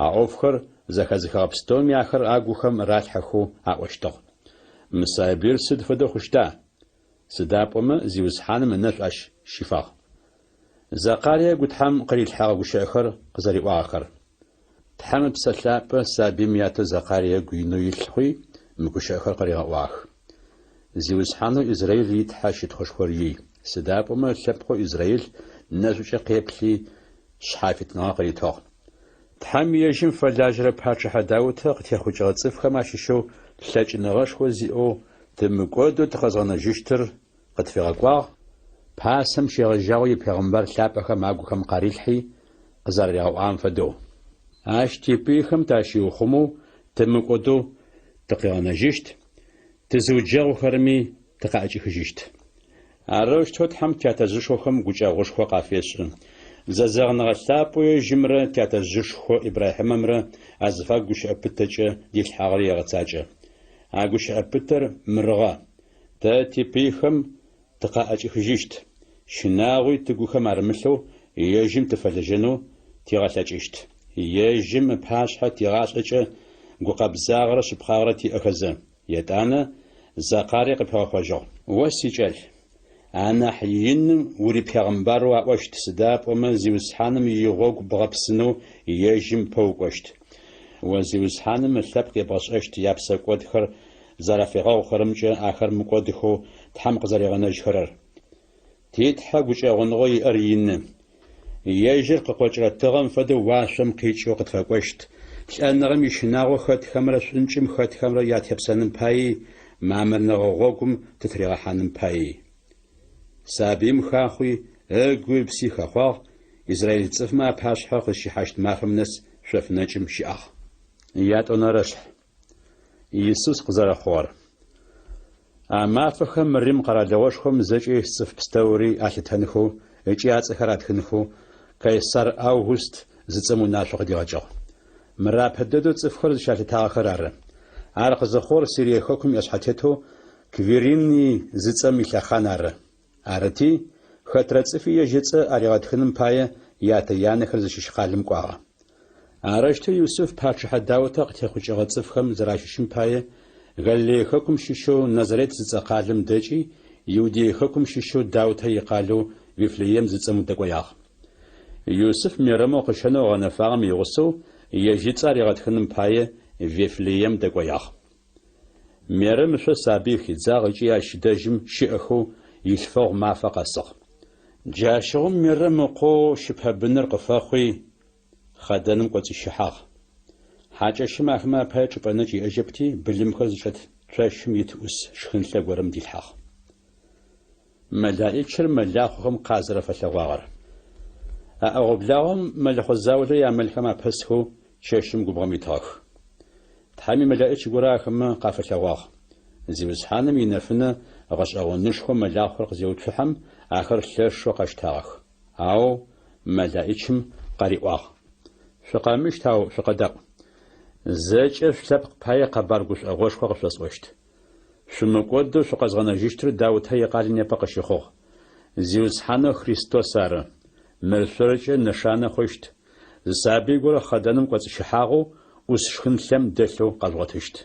А ӏофхэр зэхэзыхыгъэ пстэуми ахэр агухэм ралъхьэхэу аӏощтыгъ. Мы сабыир сыд фэдэу хъущта? Сыда пӏомэ Зиусхьаным ынэшӏу ащ щифагъ. Зэкъарие ыгу Тхьэм къырилъхьэгъэ гущыӏэхэр къызэриӏуагъэхэр. Тхьэм Ыпсэ Лъапӏэ сабыим ятэу Зэкъарие ыгу инэу илъ хъуи, мы гущыӏэхэр къыригъэӏуагъэх. Зиусхьанэу Израил и Тхьэ щытхъушхор ий, сыда пӏомэ ылъэпкъэу Израил нэшӏукӏэ къеплъи, шъхьафитныгъэ къыритыгъ. Тхьэм ежьым фэлажьэрэ пачъыхьэ Даутэ къытехъукӏыгъэ цӏыфхэм ащыщэу лъэкӏыныгъэшхо зиӏэу тымыкӏодэу тыкъэзгъэнэжьыщтыр къытфигъэкӏуагъ, пасэм щегъэжьагъэу ипегъымбар лъапӏэхэм агухэм къарилъхьи, къызэраригъэӏуагъэм фэдэу. Ащ типыйхэм тащиухъумэу тымыкӏодэу тыкъигъэнэжьыщт, тызыуджэгъухэрэми тыкъаӏэкӏихыжьыщт. Арэущтэу Тхьэм тятэжъышхохэм гукӏэгъушхо къафешӏы, зэзэгъыныгъэ лъапӏэу ежьымрэ тятэжъышхо Ибрахьимэмрэ азыфагу гущыӏэ пытэкӏэ дилъхьагъэр егъэцакӏэ. А гущыӏэ пытэр мырыгъэ, Тэ типыйхэм тыкъаӏэкӏихыжьыщт, щынагъуи тыгухэм арымылъэу ежьым тыфэлэжьэнэу тигъэлъэкӏыщт. Ежьым ыпашъхьэ тигъашӏэкӏэ гукъэбзагъэрэ шъыпкъагъэрэ тиӏэхэзэ. Етӏанэ Зэкъарие къыпигъэхъожьыгъ. О, сикӏал, анахь Иным урипегъымбарэу аӏощт, сыда пӏомэ Зиусхьаным игъогу бгъэпсынэу ежьым ыпэ укӏощт. О Зиусхьаным ылъэпкъ ебгъэшӏэщт япсэкӏодхэр зэрафигъэгъухэрэмкӏэ ахэр мыкӏодыхэу Тхьэм къызэригъэнэжьхэрэр. Ти Тхьэ гукӏэгъуныгъэу иӏэр ины. Ежьыр къыкъокӏырэ тыгъэм фэдэу уашъом къикӏэу къытфэкӏощт, лӏэныгъэм ищынагъо хэтхэмрэ шӏункӏым хэтхэмрэ ятепсэным паий, мамырныгъэ гъогум тытыригъэхьаным паий. Сабыим хахъуи, ыгуи ыпси хэхъуагъ, израиль цӏыфмэ апашъхьэ къызщихьащт мафэм нэс шъоф нэкӏым щыӏагъ. Ятӏонэрэшъхь. Исус къызэрэхъугъэр. А мафэхэм Рим къэралыгъошхом зэкӏэ ис цӏыф пстэури алъытэнхэу ыкӏи ацӏэхэр атхынхэу Кайсар Август зыцӏэм унашъо къыдигъэкӏыгъ. Мыр апэ дэдэу цӏыфхэр зыщалъытагъэхэр ары. Ар къызыхъугъэр Сирие хэкум иӏэшъхьэтетэу Квириний зыцӏэм илъэхъан ары. Арыти, хэтрэ цӏыфи ежь ыцӏэ аригъэтхыным пае ятэ-янэхэр зыщыщ къалэм кӏуагъэ. Арэущтэу Юсыф пачъыхьэ Даутэ къытехъукӏыгъэ цӏыфхэм зэращыщым пае Галилее хэкум щыщэу Назарет зыцӏэ къалэм дэкӏи, Иудее хэкум щыщэу Даутэ икъалэу Вифлеем зыцӏэм дэкӏоягъ. Юсыф Мерэмэу къыщэнэу ыгъэнэфагъэм игъусэу ежь ыцӏэ аригъэтхыным пае Вифлеем дэкӏоягъ. Мерэм ышъо сабый хидзагъ ыкӏи ащ дэжьым щыӏэхэу илъфэгъу мафэ къэсыгъ. Джащыгъум Мерэм ыкъоу щыпэбыныр къыфэхъуи, хъэдэным кӏоцӏищыхьагъ. Хьакӏэщым ахэмэ апае чӏыпӏэ нэкӏ иӏэжьэпти, былымхэр зычӏэт цощым ит ӏус шхынлъэ горэм дилъхьагъ. Мэлаӏичыр мэлахъохэм къазэрэфэлъэгъуагъэр. А ӏэгъо-благъом мэлэхъо заулэ ямэлхэм апэсхэу чэщым губгъом итыгъэх. Тхьэм имэлэӏич горэ ахэмэ къафэлъэгъуагъ. Зиусхьаным инэфынэ гъэшӏэгъонышхо мэлахъор къызеуцухьэм, ахэр лъэшэу къэщтагъэх. Ау мэлаӏичым къариӏуагъ, Шъукъэмыщт, ау шъукъэдаӏу. Зэкӏэ шъулъэпкъ пае къэбар гушӏогъошхо къышъосӏощт. Шъумыкӏодэу шъукъэзгъэнэжьыщтыр Даутэ икъалэ непэ къыщыхъугъ. Зиусхьанэу Христос ары. Мыр шъоркӏэ нэшанэ хъущт, зы сабый горэ хъэдэным кӏоцӏыщыхьагъэу ӏус шхынлъэм дэлъэу къэжъугъотыщт.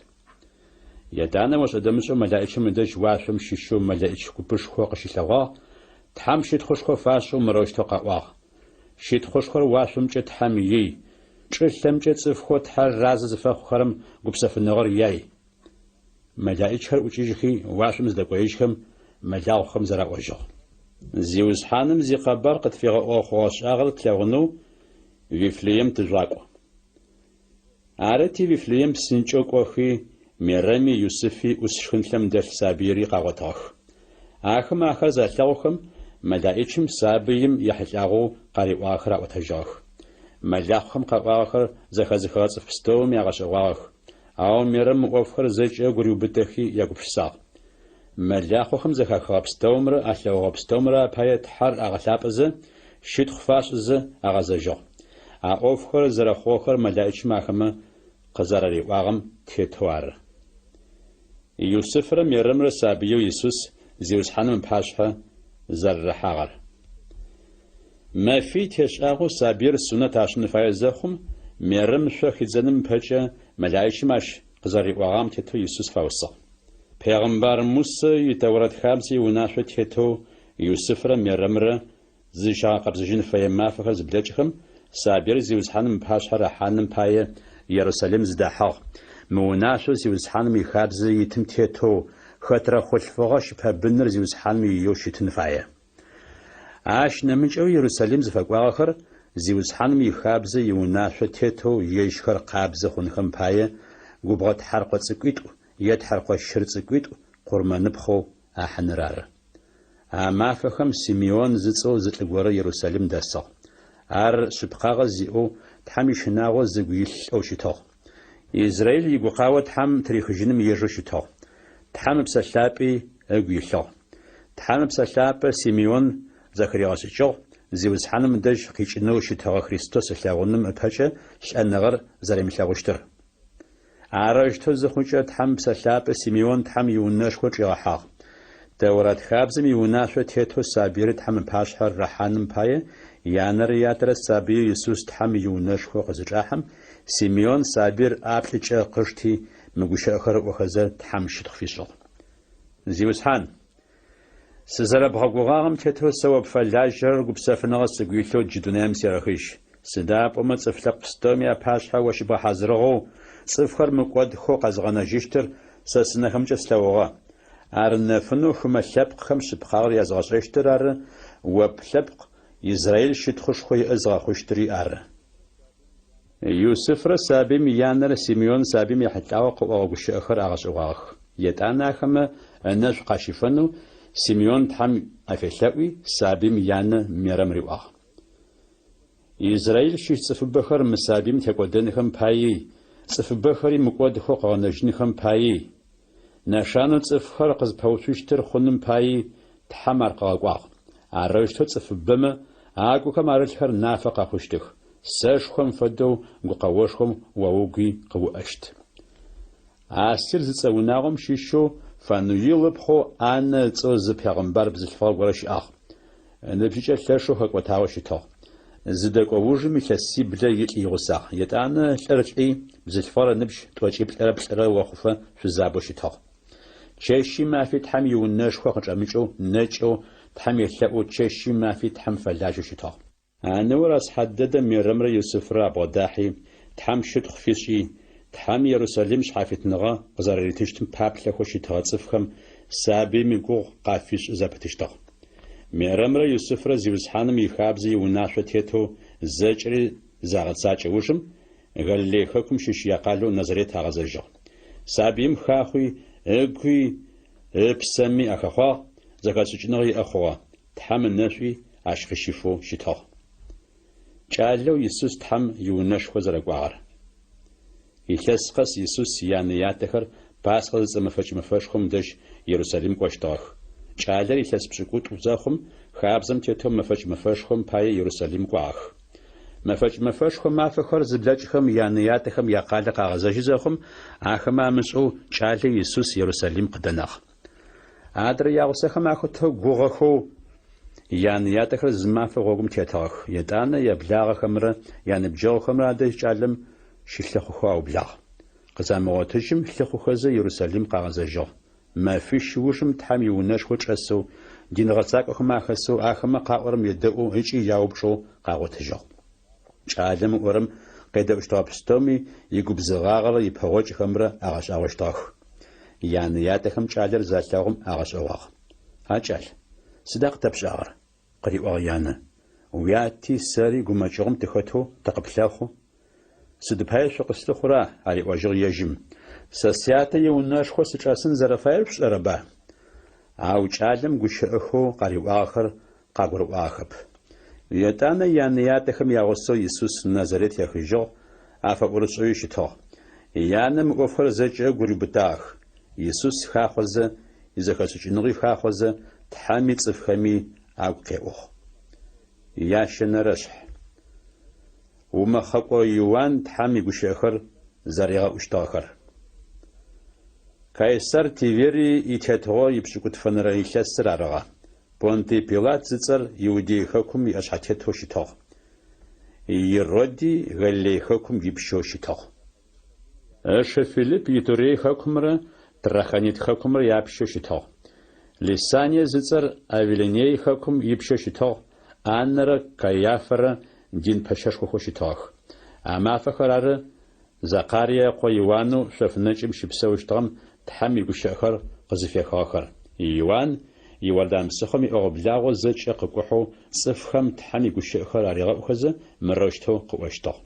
Етӏанэ ошӏэ-дэмышӏэу мэлаӏичым ыдэжь уашъом щыщэу мэлэӏич купышхо къыщылъэгъуагъ, Тхьэм щытхъушхо фашӏэу мырэущтэу къаӏуагъ, Щытхъушхор уашъомкӏэ Тхьэм ий! Чӏылъэмкӏэ цӏыфхэу Тхьэр разэ зыфэхъухэрэм гупсэфыныгъэр яй. Мэлаӏичхэр ӏукӏыжьхи, уашъом зыдэкӏоежьхэм, мэлахъохэм зэраӏожьыгъ. Зиусхьаным зикъэбар къытфигъэӏугъэ хъугъэ-шӏагъэр тлъэгъунэу Вифлеем тыжъугъакӏу. Арыти, Вифлеем псынкӏэу кӏохи, Мерэми Юсыфи ӏус шхынлъэм дэлъ сабыири къагъотыгъэх. Ахэм ахэр залъэгъухэм, мэлаӏичым сабыим ехьылӏагъэу къариӏуагъэхэр аӏотэжьыгъэх. Мэлахъохэм къаӏуагъэхэр зэхэзыхыгъэ цӏыф пстэуми агъэшӏэгъуагъэх, ау Мерэм мы ӏофхэр зэкӏэ ыгу риубытэхи ягупшысагъ. Мэлахъохэм зэхахыгъэ пстэумрэ алъэгъугъэ пстэумрэ апае Тхьэр агъэлъапӏэзэ, щытхъу фашӏызэ агъэзэжьыгъ. А ӏофхэр зэрэхъугъэхэр мэлаӏичым ахэмэ къызэрариӏуагъэм тетэу ары. Юсыфрэ Мерэмрэ сабыеу Исус Зиусхьаным ыпашъхьэ зэрэрахьагъэр. Мэфий тешӏагъэу сабыир сунэт ашӏын фае зэхъум, Мерэм шъо хидзэным ыпэкӏэ мэлаӏичым ащ къызэриӏогъагъэм тетэу Исус фаусыгъ. Пегъымбар Мусэ и Тэурэт хабзэ иунашъо тетэу Юсыфрэ Мерэмрэ зызщагъэкъэбзэжьын фэе мафэхэр зыблэкӏхэм, сабыир Зиусхьаным ыпашъхьэ рахьаным пае Ерусалим зыдахьыгъ. Мы унашъоу Зиусхьаным ихабзэ итым тетэу, хэтрэ хъулъфыгъэ щыпэбыныр Зиусхьаным иеу щытын фае. Ащ нэмыкӏэуи Ерусалим зыфэкӏуагъэхэр Зиусхьаным ихабзэ иунашъо тетэу ежьхэр къабзэ хъунхэм пае губгъо тхьэркъо цӏыкӏуитӏу е тхьэркъо щыр цӏыкӏуитӏу къурмэныпхъэу ахьыныр ары. А мафэхэм Симеон зыцӏэу зы лӏы горэ Ерусалим дэсыгъ. Ар шъыпкъагъэ зиӏэу, Тхьэм ищынагъо зыгу илъ лӏэу щытыгъ. Израил игукъао Тхьэм тырихыжьыным ежэу щытыгъ. Тхьэм Ыпсэ Лъапӏи ыгу илъыгъ. Тхьэм Ыпсэ Лъапӏэ Симеон зэхыригъэшӏыкӏыгъ, Зиусхьаным ыдэжь къикӏынэу щытыгъэ Христос ылъэгъуным ыпэкӏэ лӏэныгъэр зэримылъэгъущтыр. Арэущтэу зыхъукӏэ, Тхьэм Ыпсэ Лъапӏэ Симеон Тхьэм иунэшхо чӏигъэхьагъ. Тэурат хабзэм иунашъо тетэу сабыир Тхьэм ыпашъхьэ рахьаным пае, янэрэ ятэрэ сабыеу Исус Тхьэм иунэшхо къызычӏахьэм, Симеон сабыир ӏаплӏыкӏэ къышти, мы гущыӏэхэр ыӏохэзэ Тхьэм щытхъу фишӏыгъ. Зиусхьан! Сызэрэбгъэгугъагъэм тетэу сэ о пфэлажьэрэр гупсэфыныгъэ сыгу илъэу джы дунаим серэхыжь. Сыда пӏомэ цӏыф лъэпкъ пстэуми апашъхьэ о щыбгъэхьазырыгъэу, цӏыфхэр мыкӏодхэу къэзыгъэнэжьыщтыр сэ сынэхэмкӏэ слъэгъугъэ. Ар нэфынэу хымэ лъэпкъхэм шъыпкъагъэр языгъэшӏэщтыр ары, о плъэпкъ Израил щытхъушхо иӏэ зыгъэхъущтыри ары. Юсыфрэ сабыим янэрэ Симеон сабыим ехьылӏагъэу къыӏогъэ гущыӏэхэр агъэшӏэгъуагъэх. Етӏанэ ахэмэ ынэшӏу къащифэнэу Симеон Тхьэм афелъэӏуи, сабыим янэ Мерэм риӏуагъ. Израил щыщ цӏыфыбэхэр мы сабыим текӏодэнхэм паий, цӏыфыбэхэри мыкӏодхэу къыгъэнэжьынхэм паий, Нэшанэу цӏыфхэр къызпэуцущтыр хъуным паий Тхьэм ар къыгъэкӏуагъ. Арэущтэу цӏыфыбэмэ агухэм арылъхэр нафэ къэхъущтых, сэшхом фэдэу гукъэошхом о угуи къыуӏэщт. Асир зыцӏэ унагъом щыщэу Фануил ыпхъоу Аннэ ыцӏэу зы пегъымбар бзылъфыгъэ горэ щыӏагъ. Ыныбжьыкӏэ лъэшэу хэкӏотагъэу щытыгъ. Зыдэкӏо ужым илъэсиблэ илӏ игъусагъ. Етӏанэ лӏыр лӏи, бзылъфыгъэр ыныбжь тӏокӏиплӏырэ плӏырэ охъуфэ шъузабэу щытыгъ. Чэщи мафи Тхьэм иунэшхо къычӏэмыкӏэу, нэкӏэу, Тхьэм елъэӏоу чэщи мафи Тхьэм фэлажьэу щытыгъ. А ныор а сыхьат дэдэм Мерэмрэ Юсыфрэ абгъодахьи, Тхьэм щытхъу фишӏи, Тхьэм Ерусалим шъхьафитныгъэ къызэрэритыщтым паплъэхэу щытыгъэ цӏыфхэм сабыим игугъу къафишӏы зэпытыщтыгъ. Мерэмрэ Юсыфрэ Зиусхьаным ихабзэ иунашъо тетэу зэкӏэри загъэцакӏэ ужым, Галилей хэкум щыщ якъалэу Назарет агъэзэжьыгъ. Сабыим хахъуи, ыгуи ыпсэми ахэхъуагъ, зэхэшӏыкӏыныгъэ иӏэ хъугъэ. Тхьэм ынэшӏуи ащ къыщифэу щытыгъ. Кӏалэу Исус Тхьэм иунэшхо зэрэкӏуагъэр. Илъэс къэс Исус янэ-ятэхэр Пасхъэ зыцӏэ мэфэкӏ мэфэшхом дэжь Ерусалим кӏощтыгъэх. Кӏалэр илъэс пшӏыкӏутӏу зэхъум, хабзэм тетэу мэфэкӏ мэфэшхом пае Ерусалим кӏуагъэх. Мэфэкӏ мэфэшхо мафэхэр зыблэкӏхэм янэ-ятэхэм якъалэ къагъэзэжьы зэхъум, ахэмэ амышӏэу кӏалэу Исус Ерусалим къыдэнагъ. Адрэ ягъусэхэм ахэтэу гугъэхэу янэ-ятэхэр зы мафэ гъогум тетыгъэх, етӏанэ яблагъэхэмрэ яныбджэгъухэмрэ адэжь кӏалэм щылъыхъухэу аублагъ. Къызамыгъотыжьым, лъыхъухэзэ Ерусалим къагъэзэжьыгъ. Мэфищ ужым Тхьэм иунэшхо чӏэсэу, дин гъэсакӏохэм ахэсэу, ахэмэ къаӏорэм едэӏоу ыкӏи яупчӏэу къагъотыжьыгъ. Кӏалэм ыӏорэм къедэӏущтыгъэ пстэуми игубзыгъагъэрэ ипэгъокӏхэмрэ агъэшӏагъощтыгъэх. Янэ-ятэхэм кӏалэр залъэгъум агъэшӏэгъуагъ. А кӏал, сыда къытэпшӏагъэр? къыриӏуагъ янэ. Уяти сэри гумэкӏыгъом тыхэтэу тыкъыплъэхъу. Сыд пае шъукъыслъыхъура? ариӏожьыгъ ежьым. Сэ сятэ иунэшхо сычӏэсын зэрэфаер шъушӏэрэба? Ау кӏалэм гущыӏэхэу къариӏуагъэхэр къагурыӏуагъэхэп. Етӏанэ янэ-ятэхэм ягъусэу Исус Назарет ехыжьыгъ, афэӏорышӏэуи щытыгъ. Янэ мы ӏофхэр зэкӏэ ыгу риубытагъэх. Исус хахъозэ, изэхэшӏыкӏыныгъи хахъозэ, Тхьэми цӏыфхэми агу къеӏугъ. Ящэнэрэшъхь. Умэхъэкӏо Иуан Тхьэм игущыӏэхэр зэригъэӏущтыгъэхэр. Кайсар Тиверий итетыгъо ипшӏыкӏутфэнэрэ илъэсыр арыгъэ. Понтий Пилат зыцӏэр Иудей хэкум иӏэшъхьэтетэу щытыгъ. Ироди Галилей хэкум ипщэу щытыгъ. Ышы Филипп Итурей хэкумрэ Трахонит хэкумрэ япщэу щытыгъ. Лисание зыцӏэр Авилиней хэкум ипщэу щытыгъ, Аннэрэ Кайафэрэ дин пэщэшхохэу щытыгъэх. А мафэхэр ары Закарие ыкъо Иуанэу шъоф нэкӏым щыпсэущтыгъэм Тхьэм игущыӏэхэр къызыфехыгъэхэр. Иуан Иордан псыхъом иӏэгъо-благъо зэкӏэ къыкӏухьэу цӏыфхэм Тхьэм игущыӏэхэр аригъэӏухэзэ мырэущтэу къыӏощтыгъ.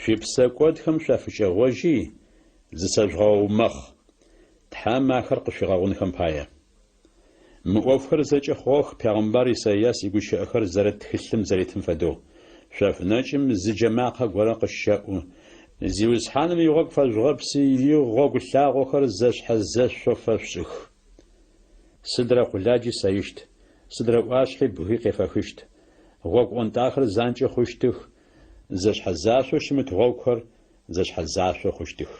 Шъуипсэкӏодхэм шъуафыкӏэгъожьи, зысэжъугъэумэхъ, Тхьэм ахэр къышъуигъэгъунхэм пае. Мы ӏофхэр зэкӏэ хъугъэх пегъымбар Исайас игущыӏэхэр зэрыт тхылъым зэритым фэдэу, Шъоф нэкӏым зы джэ макъэ горэ къыщэӏу, Зиусхьаным игъогу фэжъугъэпси, игъогу лъагъохэр зэшъхьэ-зэшъо фэшъушӏых. Сыдрэ къуладжи сэищт, сыдрэ ӏуашъхьи бгый къефэхыщт, гъогу ӏонтӏахэр занкӏэ хъущтых, Зэшъхьэзашъоу щымыт гъогухэр зэшъхьэзашъо хъущтых.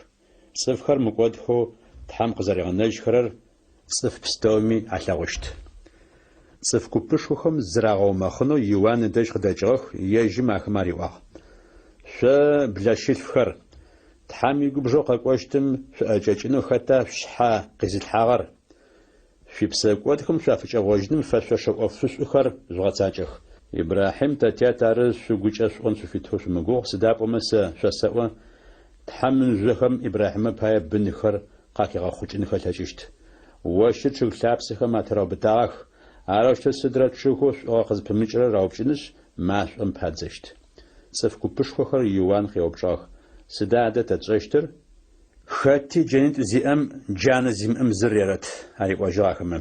Цӏыфхэр мыкӏодхэу Тхьэм къызэригъэнэжьхэрэр цӏыф пстэуми алъэгъущт. Цӏыф купышхохэм зырагъэумэхъынэу Иуан ыдэжь къыдэкӏыгъэх, ежьым ахэмэ ариӏуагъ, Шъо блэщылъфхэр, Тхьэм игубжэу къэкӏощтым шъуӏэкӏэкӏынэу хэта шъушъхьэ къизылъхьагъэр? Шъуипсэкӏодхэм шъуафыкӏэгъожьыным фэшъошэ ӏофышӏухэр жъугъэцакӏэх. Ибрахьим тэ тят ары шъугукӏэ шъуӏон шъуфитэу шъумыгугъ, сыда пӏомэ сэ шъосэӏо, Тхьэм мыжъохэм Ибрахьимэ пае бынхэр къахигъэхъукӏынхэ ылъэкӏыщт. Ощыр чъыг лъапсэхэм атыраубытагъэх, арэущтэу сыдрэ чъыгэу шӏугъэ къызпымыкӏырэр раупкӏынышъ, машӏом падзэщт. Цӏыф купышхохэр Иуан къеупчӏыгъэх, Сыда адэ тэ тшӏэщтыр? Хэти джэнитӏу зиӏэм джанэ зимыӏэм зыр рерэт, ариӏожьыгъ ахэмэ,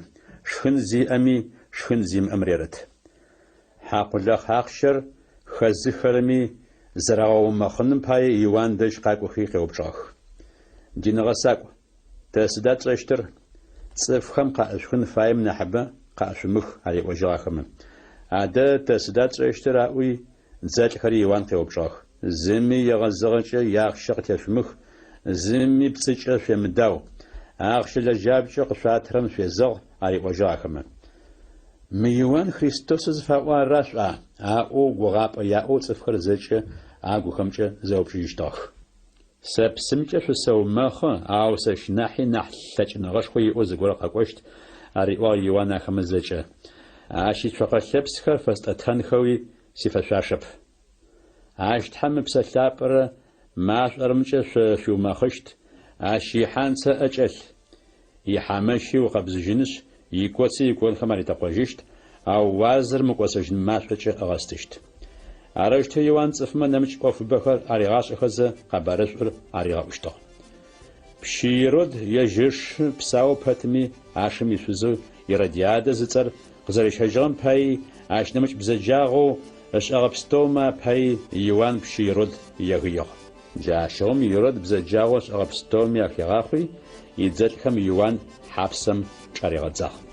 шхын зиӏэми шхын зимыӏэм рерэт. Хьакъулахь ахъщэр хэзыххэрэми зырагъэумэхъыным пае Иуан дэжь къакӏохи къеупчӏыгъэх. Дин гъэсакӏу, тэ сыда тшӏэщтыр? Цӏыфхэм къаӏышъухын фаем нахьыбэ къаӏышъумых, ариӏожьыгъ ахэмэ. Адэ тэ сыда тшӏэщтыр? аӏуи, Дзэлӏхэри Иуан къеупчӏыгъэх. Зыми егъэзыгъэкӏэ иахъщэ къытешъумых, зыми пцӏыкӏэ шъуемыдау. Ахъщэ лэжьапкӏэу къышъуатырэм шъуезэгъ, ариӏожьыгъ ахэмэ. Мы Иуан Христосэу зыфаӏо ара шъуӏа? аӏоу гугъапӏэ яӏэу цӏыфхэр зэкӏэ агухэмкӏэ зэупчӏыжьыщтыгъэх. Сэ псымкӏэ шъусэумэхъы, ау сэщ нахьи нахь лъэкӏыныгъэшхо иӏэу зыгорэ къэкӏощт, ариӏуагъ Иуан ахэмэ зэкӏэ. Ащ ицокъэ лъэпсхэр фэстӏэтэнхэуи сифэшъуашэп. Ащ Тхьэм Ыпсэ Лъапӏэрэ машӏорэмкӏэ шъо шъуиумэхъыщт, ащ ихьанцэ ӏэкӏэлъ. Ихьамэщи ыукъэбзыжьынышъ, икоци иконхэм аритэкъожьыщт, ау уазэр мыкӏосэжьын машӏокӏэ ыгъэстыщт. Арэущтэу Иуан цӏыфмэ нэмыкӏ ӏофыбэхэр аригъашӏэхэзэ, къэбарышӏур аригъэӏущтыгъ. Пщы Ирод ежь ышы псау пэтми, ашым ишъузэу Иродиадэ зыцӏэр къызэрищэжьыгъэм паий, ащ нэмыкӏ бзэджагъэу ышӏэгъэ пстэумэ апаий Иуан пщы Ирод егыигъ. Джащыгъум Ирод бзэджагъэу ышӏэгъэ пстэуми ахигъахъуи, идзэлӏхэм Иуан хьапсэм чӏаригъэдзагъ.